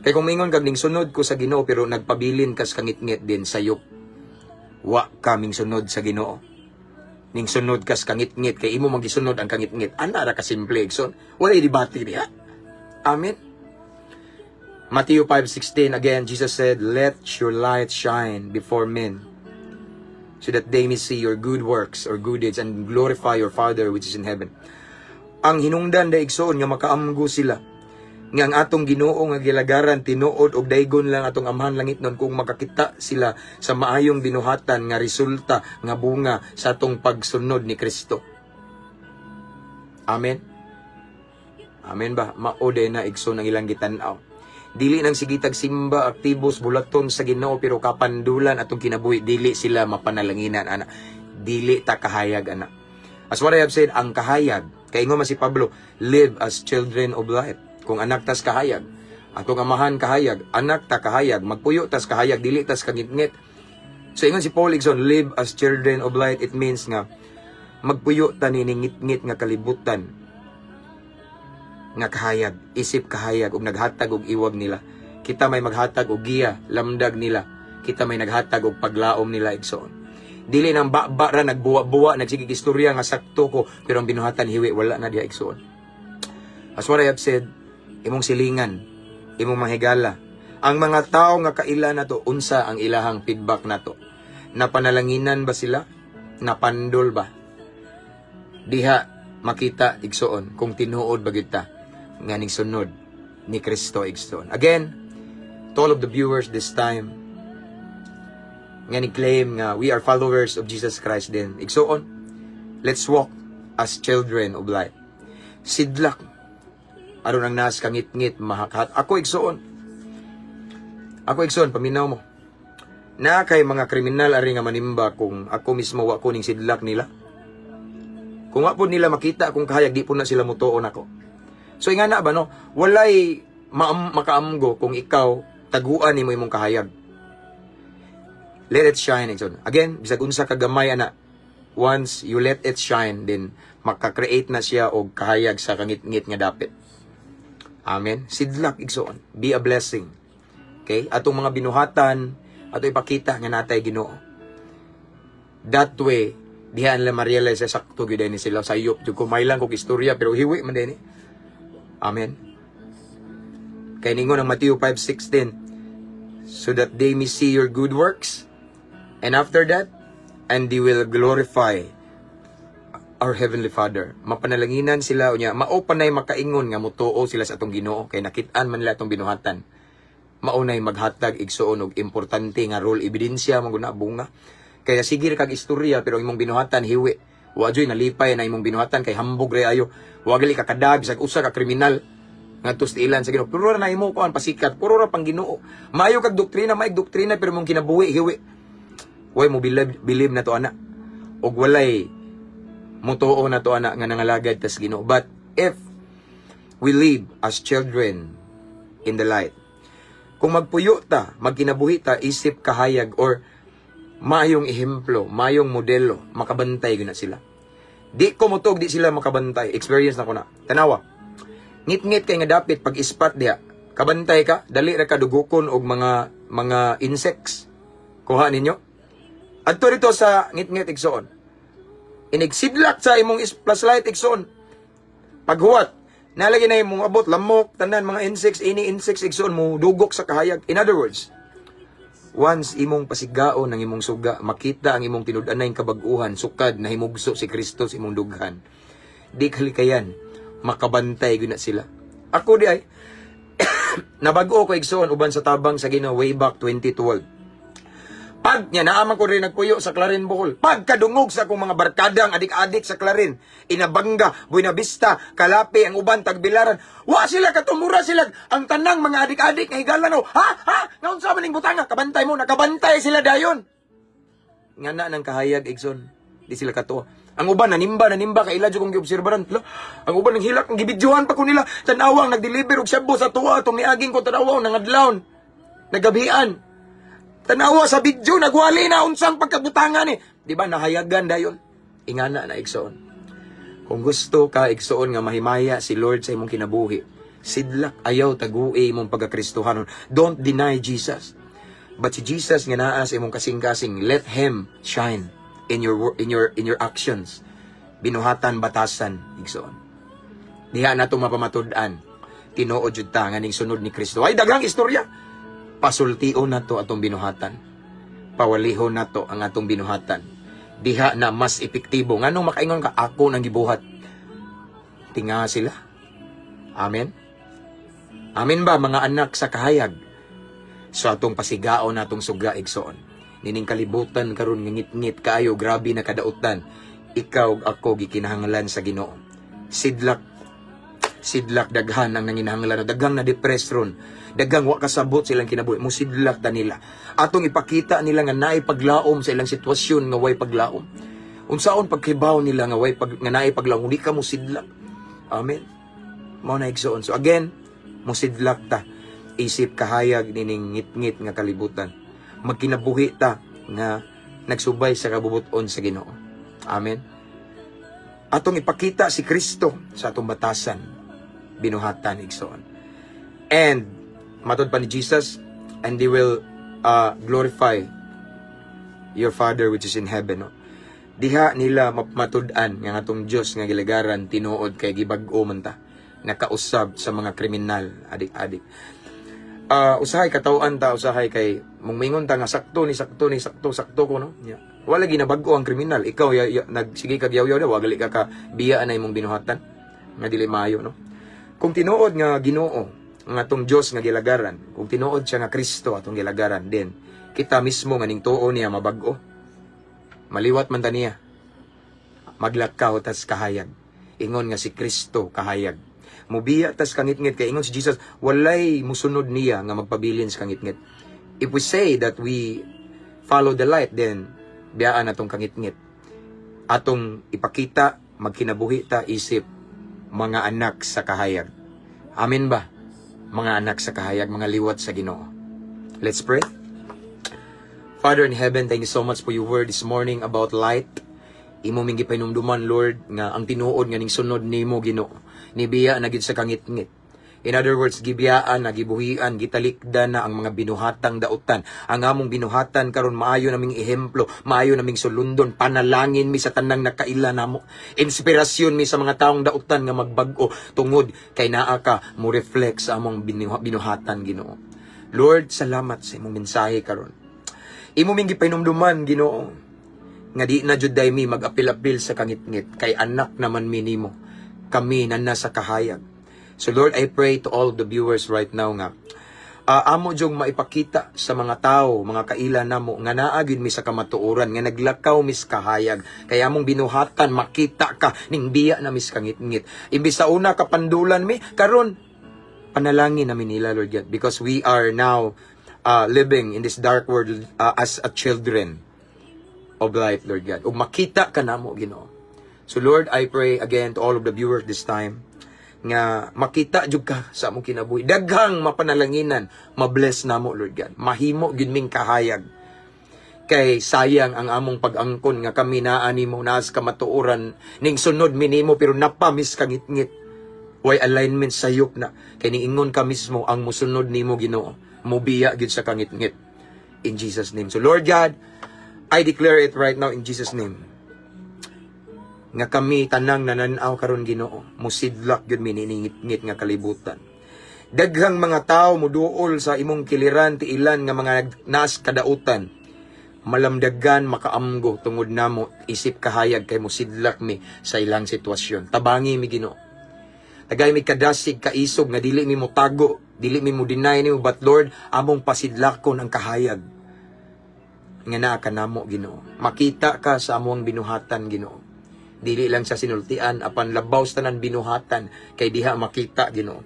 Kay kung mingon kag ning sunod ko sa Ginoo pero nagpabilin kas kangitngit din, sayop. Wa kaming sunod sa Ginoo. Ning sunod kas kangitngit kay imo magisunod ang kangitngit. Ana ra ka simple, igsoon. Wala debate diha. Amen. Matthew 5:16 again, Jesus said, "Let your light shine before men so that they may see your good works or good deeds and glorify your Father which is in heaven." Ang hinungdan da, igsoon, nga makaamgo sila nga ang atong Ginoo nga gilagaran tinuod og daygon lang atong Amahan langitnon kung makakita sila sa maayong binuhatan nga resulta nga bunga sa atong pagsunod ni Kristo. Amen. Amen ba? Mao na, igsoon, ang ilang gitan-aw. Dili nang sige tag simba, aktibos, bulaton sa Ginoo pero kapandulan atong kinabuhi, dili sila mapanalanginan ana. Dili ta kahayag ana. As what I have said, ang kahayag, kay ingon man si Pablo, "Live as children of light." Kung anak tas kahayag, atong amahan kahayag, anak ta kahayag, magpuyo tas kahayag, dili tas kangitngit. So ingon si Paul, igsoon, "Live as children of light." It means nga magpuyo ta niningit-ngit nga kalibutan nga kahayag, isip kahayag ug naghatag og iwag nila. Kita may maghatag og giya, lamdag nila. Kita may naghatag og paglaom nila, igsoon. Dili nang ba ra nagbuwa-buwa, nagsigig istorya nga sakto ko, pero ang binuhatan hiwi, wala na diha, igsoon. As what I have said, imong silingan, imong mahigala. Ang mga tao nga kaila nato, unsa ang ilahang feedback nato? Napanalanginan ba sila? Napandol ba? Diha makita, igsoon, kung tinuod ba gyud ta nga ning sunod ni Kristo, igsoon. Again, to all of the viewers this time nga ni claim nga we are followers of Jesus Christ din. Igsoon, let's walk as children of light. Sidlak aron ang nas kangitngit mahakat. Ako, igsoon. Ako, igsoon, paminaw mo. Na kay mga kriminal ari nga manimba kung ako mismo wa ko ning sidlak nila. Kung wa po nila makita akong kahayag, di po na sila mutuon ako. So ingana ba, no? Walay makaamgo kung ikaw taguan nimo imong kahayag. Let it shine, igsoon. Again, bisag unsa ka gamay ana, once you let it shine, then maka-create na siya og kahayag sa kangitngit nga dapit. Amen. Sidlak, igsoon. Be a blessing. Okay? Atong mga binuhatan, ato ipakita nga natay Ginoo. That way, diha nila ma-realize sa sakto gyud ni sila, sayop jud ko, may lang kog istorya pero hiwi man din. Amen. Kay ningon ang Matthew 5:16, "So that they may see your good works and after that and they will glorify our heavenly Father." Mapanalanginan sila unya, mao pa nay makaingon nga mutuo sila sa atong Ginoo kay nakit-an man nila atong binuhatan. Mao nay maghatag, igsoon, og importante nga role, ebidensya man gud na, bunga. Kaya sige kag istorya pero ang imong binuhatan hiwi. Wa joy nalipay na imong binuhatan kay hambog re ayo. Wa gali ka kadag sa usa ka kriminal ngadto sa ilan sa Ginoo. Puro ra na imo kuan pasikat, puro ra pang Ginoo. Maayo kag doktrina, may doktrina pero imong kinabuhi hiwi. Way mo believe, believe na to ana. Og walay mutuo na to ana nga nangalagad tas Ginoo. But if we live as children in the light, kung magpuyo ta, magkinabuhi ta isip kahayag or maayong ehemplo, maayong modelo, makabantay gyud na sila. Di ko mutog di sila makabantay. Experience na ko na. Tanawa. Ngit-ngit kay nga dapit pag ispat diha. Kabantay ka, dali ra ka dugukon og mga insects. Kuha ninyo. Adto dito sa ngit-ngit, igsoon. Inigsidlak sa imong flashlight, igsoon. Paghuwat, nalagi na imong abot lamok, tanan mga insects, ini insects, igsoon, mo dugok sa kahayag. In other words, once imong pasigaon ang imong suga, makita ang imong tinud-anay kabag-uhan, sukad na himugso si Kristo sa imong dughan. Di kalikayan, makabantay gyud na sila. Ako di ay nabag-o ko, igsoon, uban sa tabang sa Ginoo way back 2012. Pag niya naaman ko rin nagpuyo sa Clarin, Bohol. Pagkadungog sa akong mga barkadang adik-adik sa Clarin, Inabanga, Buena Vista, Calape, ang uban Tagbilaran. Wa sila katumura sila ang tanang mga adik-adik nga higala, no. Ha? Ha? Nga unsa man ning butanga? Kabantay mo, nakabantay sila dayon. Nga na nang kahayag, igsoon. Di sila katuwa. Ang uban nanimba, nanimba kay ila jud kong giobserbaran. Hala, ang uban nang hilak, ang gibidyohan pa ko nila. Tanawang nagdeliver og shabu sa tuwa atong niaging ko, tanawa nangadlawon. Nagabian. Tanawa sa video, nagwali na unsang pagkabutangan ni. Di ba nahayagan dayon? Ingana na, igsoon. Kung gusto ka, igsoon, nga mahimaya si Lord sa imong kinabuhi, sidlak, ayaw tagui imong pagkakristohanon. Don't deny Jesus. But si Jesus nga naa sa imong kasing-kasing, let him shine in your actions. Binuhatan, batasan, igsoon. Diha nato mapamatud-an tinuod jud ta nga ning sunod ni Kristo. Ay, daghang istorya. Pasultion nato atong binuhatan. Pawalihon nato ang atong binuhatan. Diha na mas epektibo. Nganong makaingon ka, "Ako nang gibuhat"? Tinga sila. Amen. Amen ba, mga anak sa kahayag? So atong pasigaon natong suga, igsoon. Nining kalibutan karon nga ngit-ngit kaayo, grabe na kadautan. Ikaw ug ako gikinahanglan sa Ginoo. Sidlak, sidlak, daghan ang nanginahanglan, daghang na depress ron. Daghang wa kasabot silang kinabuhi, mo sidlak ta nila. Atong ipakita nila nga naay paglaom sa ilang sitwasyon nga way paglaom. Unsaon pagkibaw nila nga way pag nga naay paglaom, di ka mo sidlak. Amen. Mao na, igsoon. So again, musidlak ta isip kahayag nining ngit-ngit nga kalibutan. Magkinabuhi ta nga nagsubay sa kabubuton sa Ginoo. Amen. Atong ipakita si Kristo sa atong batasan, binuhatan, igsoon. And matod pa ni Jesus, "And they will glorify your Father which is in heaven." No? Diha nila matud-an nga atong Dios nga gilagaran tinuod kay gibag-o man ta nakausab sa mga kriminal, adik-adik. Usahay katawhan ta, usahay kay mung mingon ta nga sakto ni, sakto ni, sakto sakto ko, no. Yeah. Wala ginabag-o ang kriminal. Ikaw ya, ya, nagsige kag yaw-yaw na, wagali ka ka biya na imong binuhatan nga dili maayo, no. Kung tinuod nga Ginoo nga atong Dios nga gilagaran, kung tinuod siya nga Kristo atong gilagaran, then kita mismo nga ning tuo niya mabag-o. Maliwat man ta niya. Maglakaw tas kahayag. Ingon nga si Kristo kahayag. Mubiya tas kangitngit kay ingon si Jesus, walay musunod niya nga magpabilin sa kangitngit. If we say that we follow the light, then biyaan atong kangitngit. Atong ipakita, magkinabuhi ta isip mga anak sa kahayag. Amen ba? Mga anak sa kahayag, mga liwat sa Ginoo. Let's pray. Father in heaven, thank you so much for your word this morning about light. Imo ming gipahinumduman, Lord, nga ang tinuod nga ning sunod nimo, Ginoo, nibiya na gid sa kangitngit. In other words, gibiyaan na, gibuhian, gitalikdan na ang mga binuhatang dautan. Ang among binuhatan karon maayo naming ehemplo, maayo naming sulundon, panalangin mi sa tanang nakaila namo. Inspirasyon mi sa mga taong dautan nga magbag-o tungod kay naa ka mo reflect sa among binuhatan, Ginoo. Lord, salamat sa imong mensahe karon. Imo ming gipahinumduman, Ginoo, nga di na jud mi mag-apil-apil sa kangitngit kay anak naman mi nimo. Kami na nasa kahayag. So Lord, I pray to all the viewers right now nga amo jung maipakita sa mga tao, mga kaila namo nga naa gyud mi sa kamatuoran, nga naglakaw mis kahayag. Kaya among binuhatan makita ka ning biya na mis kangitngit. Imbis sa una kapandulan mi, karon panalangin namin nila, Lord God, because we are now living in this dark world as a children of light, Lord God. Ug makita ka namo, Ginoo. So Lord, I pray again to all of the viewers this time nga makita jud ka sa among kinabuhi. Daghang mapanalanginan, mabless namo, Lord God. Mahimo gyud ming kahayag. Kay sayang ang among pag-angkon nga kami naa nimo, naas kamatuoran, ning sunod mi nimo, pero napamis kangitngit. Way alignment, sayop na. Kay niingon ka mismo, ang musunod nimo, Ginoo, mubiya gyud sa kangitngit. In Jesus' name. So Lord God, I declare it right now in Jesus' name nga kami tanang nananaw karon, Ginoo, musidlak gyud mi niningitngit nga kalibutan. Daghang mga tao muduol sa imong kiliran, tiilan nga mga naas kadautan malamdagan, makaamgo tungod namo isip kahayag, kay musidlak mi sa ilang sitwasyon. Tabangi mi, Ginoo. Tagay mi kadasig, kaisog nga dili mi motago, dili mi mo deny nimo, but Lord, among pasidlakon ang kahayag. nga naa ka namo, Ginoo. Makita ka sa among binuhatan, Ginoo. Dili lang sa sinultian, apan labaw sa tanan binuhatan, kay diha makita, Ginoo.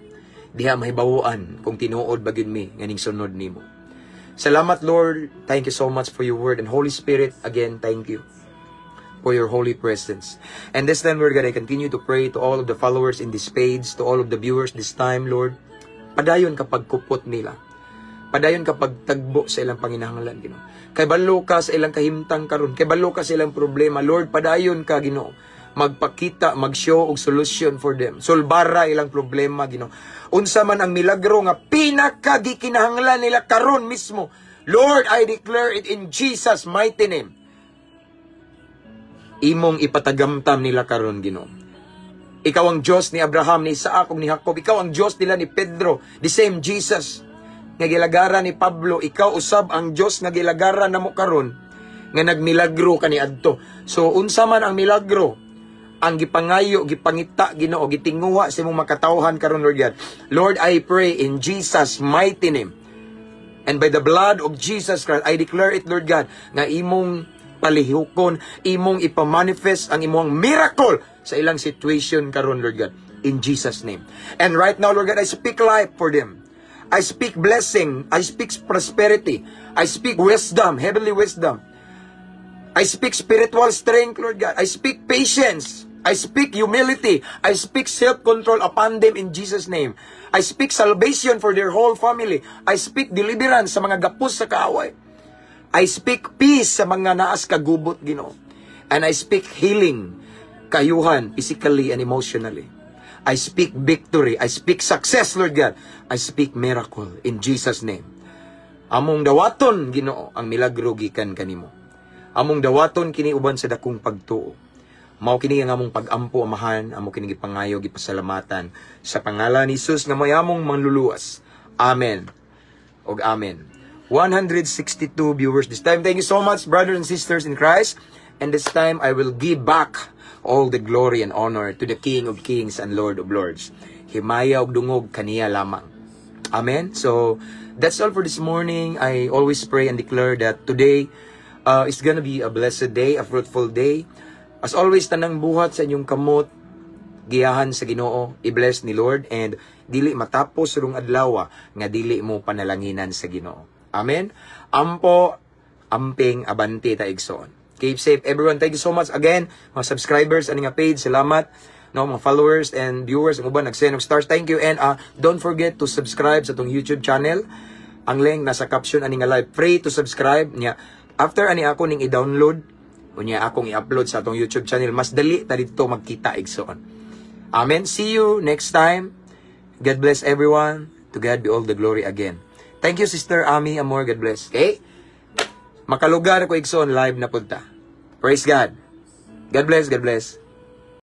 Diha mahibawoan kung tinuod ba gyud mi nga ning sunod nimo. Salamat, Lord. Thank you so much for your word. And Holy Spirit, again, thank you for your holy presence. And this time, we're gonna continue to pray to all of the followers in this page, to all of the viewers this time, Lord. Padayon ka pagkupot nila. Padayon ka pagtagbo sa ilang panginahanglan, Ginoo. Kay balo ka sa ilang kahimtang karon, kay balo ka sa ilang problema, Lord, padayon ka, Ginoo. Magpakita, mag-show og solution for them. Solbara ilang problema, Ginoo. Unsa man ang milagro nga pinakagikinahanglan nila karon mismo. Lord, I declare it in Jesus' mighty name. Imong ipatagamtam nila karon, Ginoo. Ikaw ang Diyos ni Abraham, ni Isaac, ug ni Jacob. Ikaw ang Diyos nila ni Pedro, the same Jesus nga gilagaran ni Pablo. Ikaw usab ang Diyos nga gilagaran namo karon nga nagmilagro kaniadto. So unsa man ang milagro ang gipangayo, gipangita, Ginoo, gitinguha sa imong makatawhan karon, Lord God. Lord, I pray in Jesus' mighty name. And by the blood of Jesus Christ, I declare it, Lord God, nga imong palihukon, imong ipamanifest ang imong miracle sa ilang situation karon, Lord God. In Jesus' name. And right now, Lord God, I speak life for them. I speak blessing. I speak prosperity. I speak wisdom, heavenly wisdom. I speak spiritual strength, Lord God. I speak patience. I speak humility. I speak self-control upon them in Jesus' name. I speak salvation for their whole family. I speak deliverance sa mga gapos sa kaaway. I speak peace sa mga naas kagubot, Ginoo. And I speak healing, kayuhan, physically and emotionally. I speak victory. I speak success, Lord God. I speak miracle in Jesus' name. Among dawaton, Ginoo, ang milagro gikan kanimo. Among dawaton kini uban sa dakong pagtuo. Mao kini ang among pag-ampo, Amahan, amo kini gipangayo, gipasalamatan sa pangalan ni Jesus nga may among manluluwas. Amen. Og amen. 162 viewers this time. Thank you so much, brothers and sisters in Christ. And this time, I will give back all the glory and honor to the King of Kings and Lord of Lords. Himaya og dungog kaniya lamang. Amen. So, that's all for this morning. I always pray and declare that today is gonna be a blessed day, a fruitful day. As always, tanang buhat sa inyong kamot, giyahan sa Ginoo, i-bless ni Lord, and dili matapos rong adlaw nga dili mo panalanginan sa Ginoo. Amen. Ampo, amping, abante ta, igsoon. Keep safe, everyone. Thank you so much again, mga subscribers ani nga page. Salamat. No, mga followers and viewers, ang uban nag-send og stars. Thank you and don't forget to subscribe sa atong YouTube channel. Ang link nasa caption ani nga live. Free to subscribe niya. After ani ako ning i-download, unya akong i-upload sa atong YouTube channel, mas dali ta didto magkita, igsoon. Amen. See you next time. God bless everyone. To God be all the glory again. Thank you, Sister Ami Amor. God bless. Okay? Makalugar ko, igsoon, live na punta. Praise God. God bless. God bless.